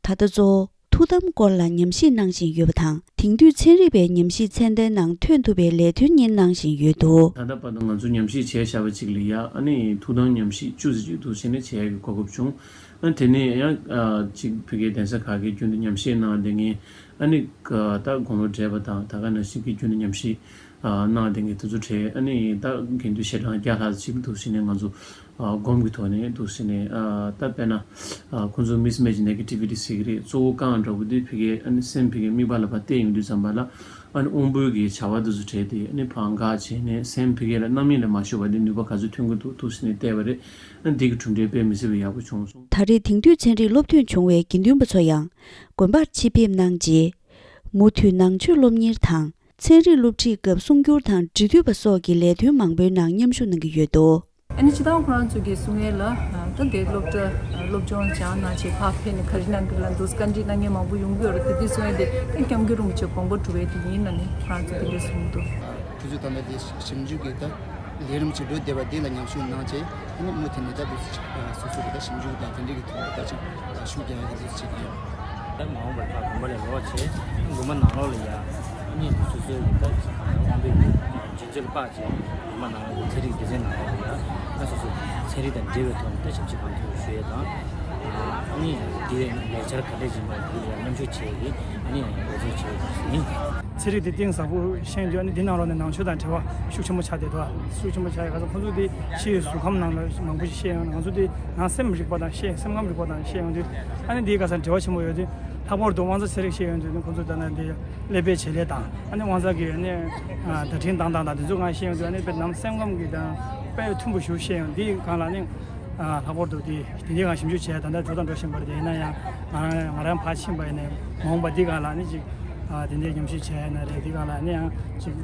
ད་ལྟ་གཙོ་བོ་ཐུགས་དམ་སྐོར་ལ་ཉམས་ཞིབ་གནང་བཞིན་ཡོད་པ་དང་། དེང་དུས་ཚན་རིག་པའི་ཉམས་ཞིབ་ཚད་ལྡན་ནང་ཐོན་ཐུབ་པའི་ལས་དོན་གཉེར་གནང་བཞིན་ཡོད་འདུག། ད་ལྟ་བར་དུ་ང་ཚོ་ཉམས་ཞིབ་བྱས་བཞག་པ་ཅིག་ལ་ཡ། ཨ་ནི་ཐུགས་དམ་ཉམས་ཞིབ་བཅུ་ཙམ་ཅིག་འདུག་ཟེར་ནས་བྱེད་ཡག་གི་གོ་སྐབས་བྱུང་། ཨ་དེ་ནས་ཡང་ཨ་ཅིག་ཕ་གིའི་གདན་ས་ཁག་གི་རྒྱུན་དུ་ཉམས་ཞིབ་གནང་བསྡད་མཁན། ཨ་ནི་ད་དགུང་ལོ་བགྲེས་པ་དང་ད་ག་ནང་བཞིན་གྱི་རྒྱུན་དུ་ཉམས་ཞིབ་ཨ་གནང་བསྡད་མཁན་དེ་ཚོ་གྲས། ཨ་ནི་ད་དགེ་འདུན་ཞལ་གྲངས་བརྒྱ་ལྷག་ཅིག་འདུག་ཟེར་ནས་ང་ཚོ་ཨ་སྒོམ་གྱི་ཐོག་ནས་འདུག་ཟེར་ནས། ཨ་ད་དཔེར་ན་ཨ་ཁོང་ཚོ་mismatch negativity ཟེར་གྱི་རེད། གཙོ་བོ་རྐང་འདྲ་བོ་དེ་ཕ་གིའི་ཨ་ནི་སེམས་ཕ་གིའི་མིག་པ་ལ་ཕར་བལྟས་ཡོང་དུས་ཙམ་པ་ལ། ཨ་ནི་དབང་པོའི་གི་བྱ་བ་དེ་ཚོ་བྲལ་ཏེ། ཨ་ནི་ཕར་འགག་བྱས་ནས་སེམས་ཕ་གི་ལ་རྣམ་གཡེང་ལ་མ་ཤོར་བ་དེ་ནུས་པ་ག་ཚོད་ཐོན་གྱི་འདུག་འདུག་ཟེར་ནས་བལྟས་པ་རེད། ཨ་ནི་འདི་གི་གྲུབ་འབྲས་དཔེ་མི་སྲིད་པ་ཡག་པོ་བྱུང་སོང་། ད་རེས་དེང་དུས་ཚན་རིག་སློབ་ཐོན་བྱུང་བའི་དགེ་འདུན་པ་ཚོ་ཡང་དགོན་པར་ཆེད་ཕེབས་གནང་རྗེས། མུ་མཐུད་ནང་ཆོས་སློབ་གཉེར་དང་། ཚན་རིག་སློབ་ཁྲིད་སྐབས་གསུང་སྒྱུར་དང་འབྲི་འདོད་པ་སོགས་ཀྱི་ལས་དོན་མང་པོའི་ནང་མཉམ་ཞུགས་གནང་གི་ཡོད་འདུག། ཨ་ནི་སྤྱིར་བཏང་ཁོ་རང་ཚོ་གིས་གསུང་ཡས་ལ། ད་དེ་སློབ་གྲྭ་སློབ་སྦྱོང་སྦྱངས་གནང་བྱས་ཕར་ཕེབས་ནས་ག་རེ་གནང་གི་ལ་འདུག། བཀའ་འདྲི་གནང་མཁན་མང་པོ་ཡོང་གི་ཡོད་རེད། དེ་དུས་གསུང་ཡས་དེ་ད་སྐྱབས་མགོན་རིན་པོ་ཆེ་དགོངས་པ་གྲུབ་པའི་དེ་ཡིན་ལ་ནི་ཁོ་རང་ཚོ་དེ་འདྲས་གསུངས་འདུག། དུས་ཚོད་ད་ལྟ་དེ་ཞིབ་འཇུག་གི་ད་ལས་རིམ་ཅིག་འགྲོ་བསྡད་པ་འདི་ལ་མཉམ་ཞུགས་གནང་བྱས། ཨ་ནི་མུ་མཐུད་ནས་ད་དུ་སོ་སོ་གི་ད་ཞིབ་འཇུག་དང་དེ་འདྲས་ཀྱི་ཐོག་ལ་ད་ཅིག་ཤུགས་རྒྱག་ཡག་གི་འདུག་བྱེད་ཀྱི་ཡོད། ད་མ་འོངས་པར་ཕར་དགོན་པ་ལ་ལོག་བྱས། དགོན་པ་ནང་ལོགས་ལ་ཡ་ཨ་ནི་སོ་སོའི་གི་ད་ཅིག་གང་ཡང་དབང་པོའི་གི་རྒྱུན་ཚོད་ལ་དཔག་བྱས། དགོན་པ་ནང་ལོགས་ཀྱི་ཚན་རིག་སྡེ་ཚན་ནང་ལོགས་ལ་ཡ་ད་སོ་སོ་ཚན་རིག་དང་འབྲེལ་བའི་ཐོག་ནས་ད་ཞིབ་འཇུག་གང་ཐུབ་ཞུ་ཡས་དང་། ཨ་ནི་དེ་ལས་འཆར་ག་འདྲས་ཡིན་པ་དེ་ལ་མཉམ་ཞུགས་བྱེད་ཡས་ཀྱི་ཨ་ནི་འབད་བརྩོན་བྱེད་ཡས་ཀྱི་ཡིན། ཚན་རིག་དེ་གཏིང་ཟབ་པོ་ཤེས་ཡོང་དུས། ཨ་ནི་འདི་ནང་ལོགས་ནས་ནང་ཆོས་དང་འབྲེལ་བ་ཤུགས་ཆེན་པོ་ཆགས་བསྡད་འདུག། ཤུགས་ཆེན་པོ་ཆགས་ཡོད་ག་ས། ཁོང་ཚོ་དེ་ཕྱིའི་གཟུགས་ཁམས་ནང་ལ་མང་པོ་ཞིག་ཤེས་ཡོང་། ང་ཚོ་དེ་ནང་སེམས་རིག་པ་དང་ཤེས། སེམས་ཁམས་རིག་པ་དང་ཤེས་ཡོང་དུས། ཨ་ནི་འདིའི་ག་ས་འབྲེལ་བ་ཆེན་པོ་ཡོད་དུས། ལྷག་པར་དུ་དབང་རྩ་ཚན་རིག་ཤེས་ཡོང་དུས་ནི། ཁོང་ཚོ་ད་ནི་འདི་ཀླད་པའི་བྱེད་ལས་དང་། ཨ་ནི་དབང་རྩ་གི་ཨ་ནི་ཨ་བརྡ་འཕྲིན་བཏང་སྟངས་དང་དེ་ཚོ་གང་ཤེས་ཡོང་དུས། ཨ་ནི་དཔེ་ནང་སེམས་ཁམས་ཀྱི་དང་དཔེ་མཐུན་པོ་ཞིག་ཤེས་ཡོང་། འདིའི་སྒང་ལ་ནི་ཨ་ལྷག་པར་དུ་དེ་དེ་འདྲའི་སྒང་ཞིབ་འཇུག་བྱས། ད་ལྟ་འགྲོ་དང་འགྲོ་བཞིན་པ་རེད། དེ་ཡིན་ན་ཡང་ང་རང་ང་རང་ཕར་ཕྱིན་པ་ཡིན་ནའི་མ་འོངས་པ་འདི་སྒང་ལ་ནི་ཅིག་ཨ་དེ་འདྲའི་ཉམས་ཞིབ་བྱས་ཡིན་ན་རེད། འདི་སྒང་ལ་ནི་ཡང་ཅིག་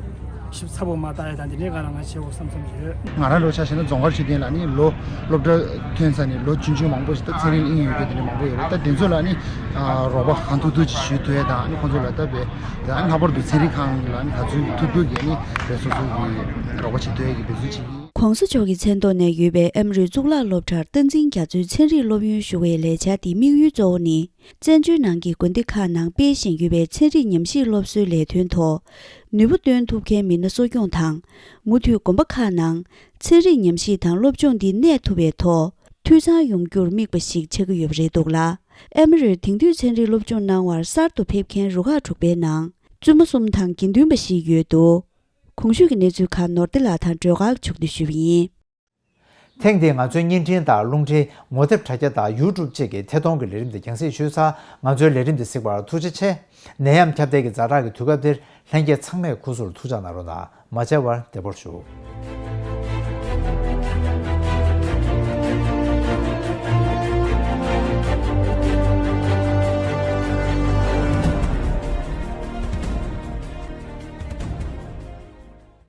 ཞིབ་ཚགས་པོ་མར་ལྟ་ཡ་དང་དེ་འདྲའི་སྒང་ལ་ང་བྱེད་དགོས་བསམ་བསམ་ཡོད། ང་རང་ལོ་ཆ་བཞག་ན་རྫོང་དཀར་སྤྱི་དོན་ལ་ནི་ལོ་སློབ་གྲྭ་ཐོན་ཚར་ནས་ལོ་ཆུང་ཆུང་མང་པོ་ཞིག་ད་ཚན་རིག་གླིང་ཡོད་པའི་དེ་འདྲ་མང་པོ་ཡོད་རེད། ད་དེ་ཚོ་ལ་ནི་ཨ་རོགས་པ་གང་ཐུབ་ཐུབ་ཅིག་ཞུ་ཐུབ་ཡ་དང་། ཨ་ནི་ཁོང་ཚོ་ལ་ད་བས་ད་ཨ་ནི་ལྷག་པར་དུ་ཚན་རིག་ཁང་ལ་ནི་ག་ཚོད་ཐུབ་ཐུབ་ཀྱིས་ནི་བས་སོ་སོ་གི་རོགས་པ་བྱེད་ཐུབ་ཡ་གི་འབད་བརྩོན་བྱེད་ཀྱི་ཡིན། ༸གོང་ས་མཆོག་གི་མཚན་ཐོག་ནས་ཡོད་པའི་ཨ་མི་རི་གཙུག་ལག་སློབ་གྲྭར་བསྟན་འཛིན་རྒྱ་མཚོའི་ཚན་རིག་སློབ་ཡོན་ཞུ་བའི་ལས་འཆར་དེའི་དམིགས་ཡུལ་གཙོ་བོ་ནི། བཙན་བྱོལ་ནང་གི་དགོན་སྡེ་ཁག་ནང་སྤེལ་བཞིན་ཡོད་པའི་ཚན་རིག་ཉམས་ཞིབ་སློབ་གསོའི་ལས་དོན་ཐོག་ནུས་པ་བཏོན་ཐུབ་མཁན་མི་སྣ་གསོ་སྐྱོང་དང་། མུ་མཐུད་དགོན་པ་ཁག་ནང་ཚན་རིག་ཉམས་ཞིབ་དང་སློབ་སྦྱོང་འདི་གནས་ཐུབ་པའི་ཐོག་འཐུས་ཚང་ཡོང་རྒྱུར་དམིགས་པ་ཞིག་ཆགས་ཀྱི་ཡོད་པ་རེད་འདུག་ལ། ཨ་མི་རིར་དེང་དུས་ཚན་རིག་སློབ་སྦྱོང་གནང་བར་གསར་དུ་ཕེབས་མཁན་རུ་ཁག་དྲུག་པའི་ནང་བཙུན་མ་གསུམ་དང་དགེ་འདུན་པ་བཞི་ཡོད་འདུག། གོང་ཞུས་ཀྱི་གནས་ཚུལ་ཁག་ནོར་བདེ་ལགས་དང་སྒྲོལ་དཀར་མཆོག་གིས་ཞུས་པ་ཡིན། ཐེངས་འདིའི་ང་ཚོའི་བརྙན་འཕྲིན་དང་རླུང་འཕྲིན་ངོ་དེབ་དྲ་རྒྱ་དང་ཡུ་ཊུབ་བཅས་ཀྱི་ཐད་གཏོང་གི་ལས་རིམ་འདི་རྒྱང་སྲིང་ཞུས་ཚར། ང་ཚོའི་ལས་རིམ་འདི་གཟིགས་པར་ཐུགས་རྗེ་ཆེ། ནད་ཡམས་ཁྱབ་གདལ་གྱི་ཛ་དྲག་གི་དུས་སྐབས་འདིར་ལྷན་རྒྱས་ཚང་མས་སྐུ་གཟུགས་ལ་ཐུགས་ཅག་གནང་རོགས་གནང་། མ་མཇལ་བར་བདེ་པོར་བཞུགས།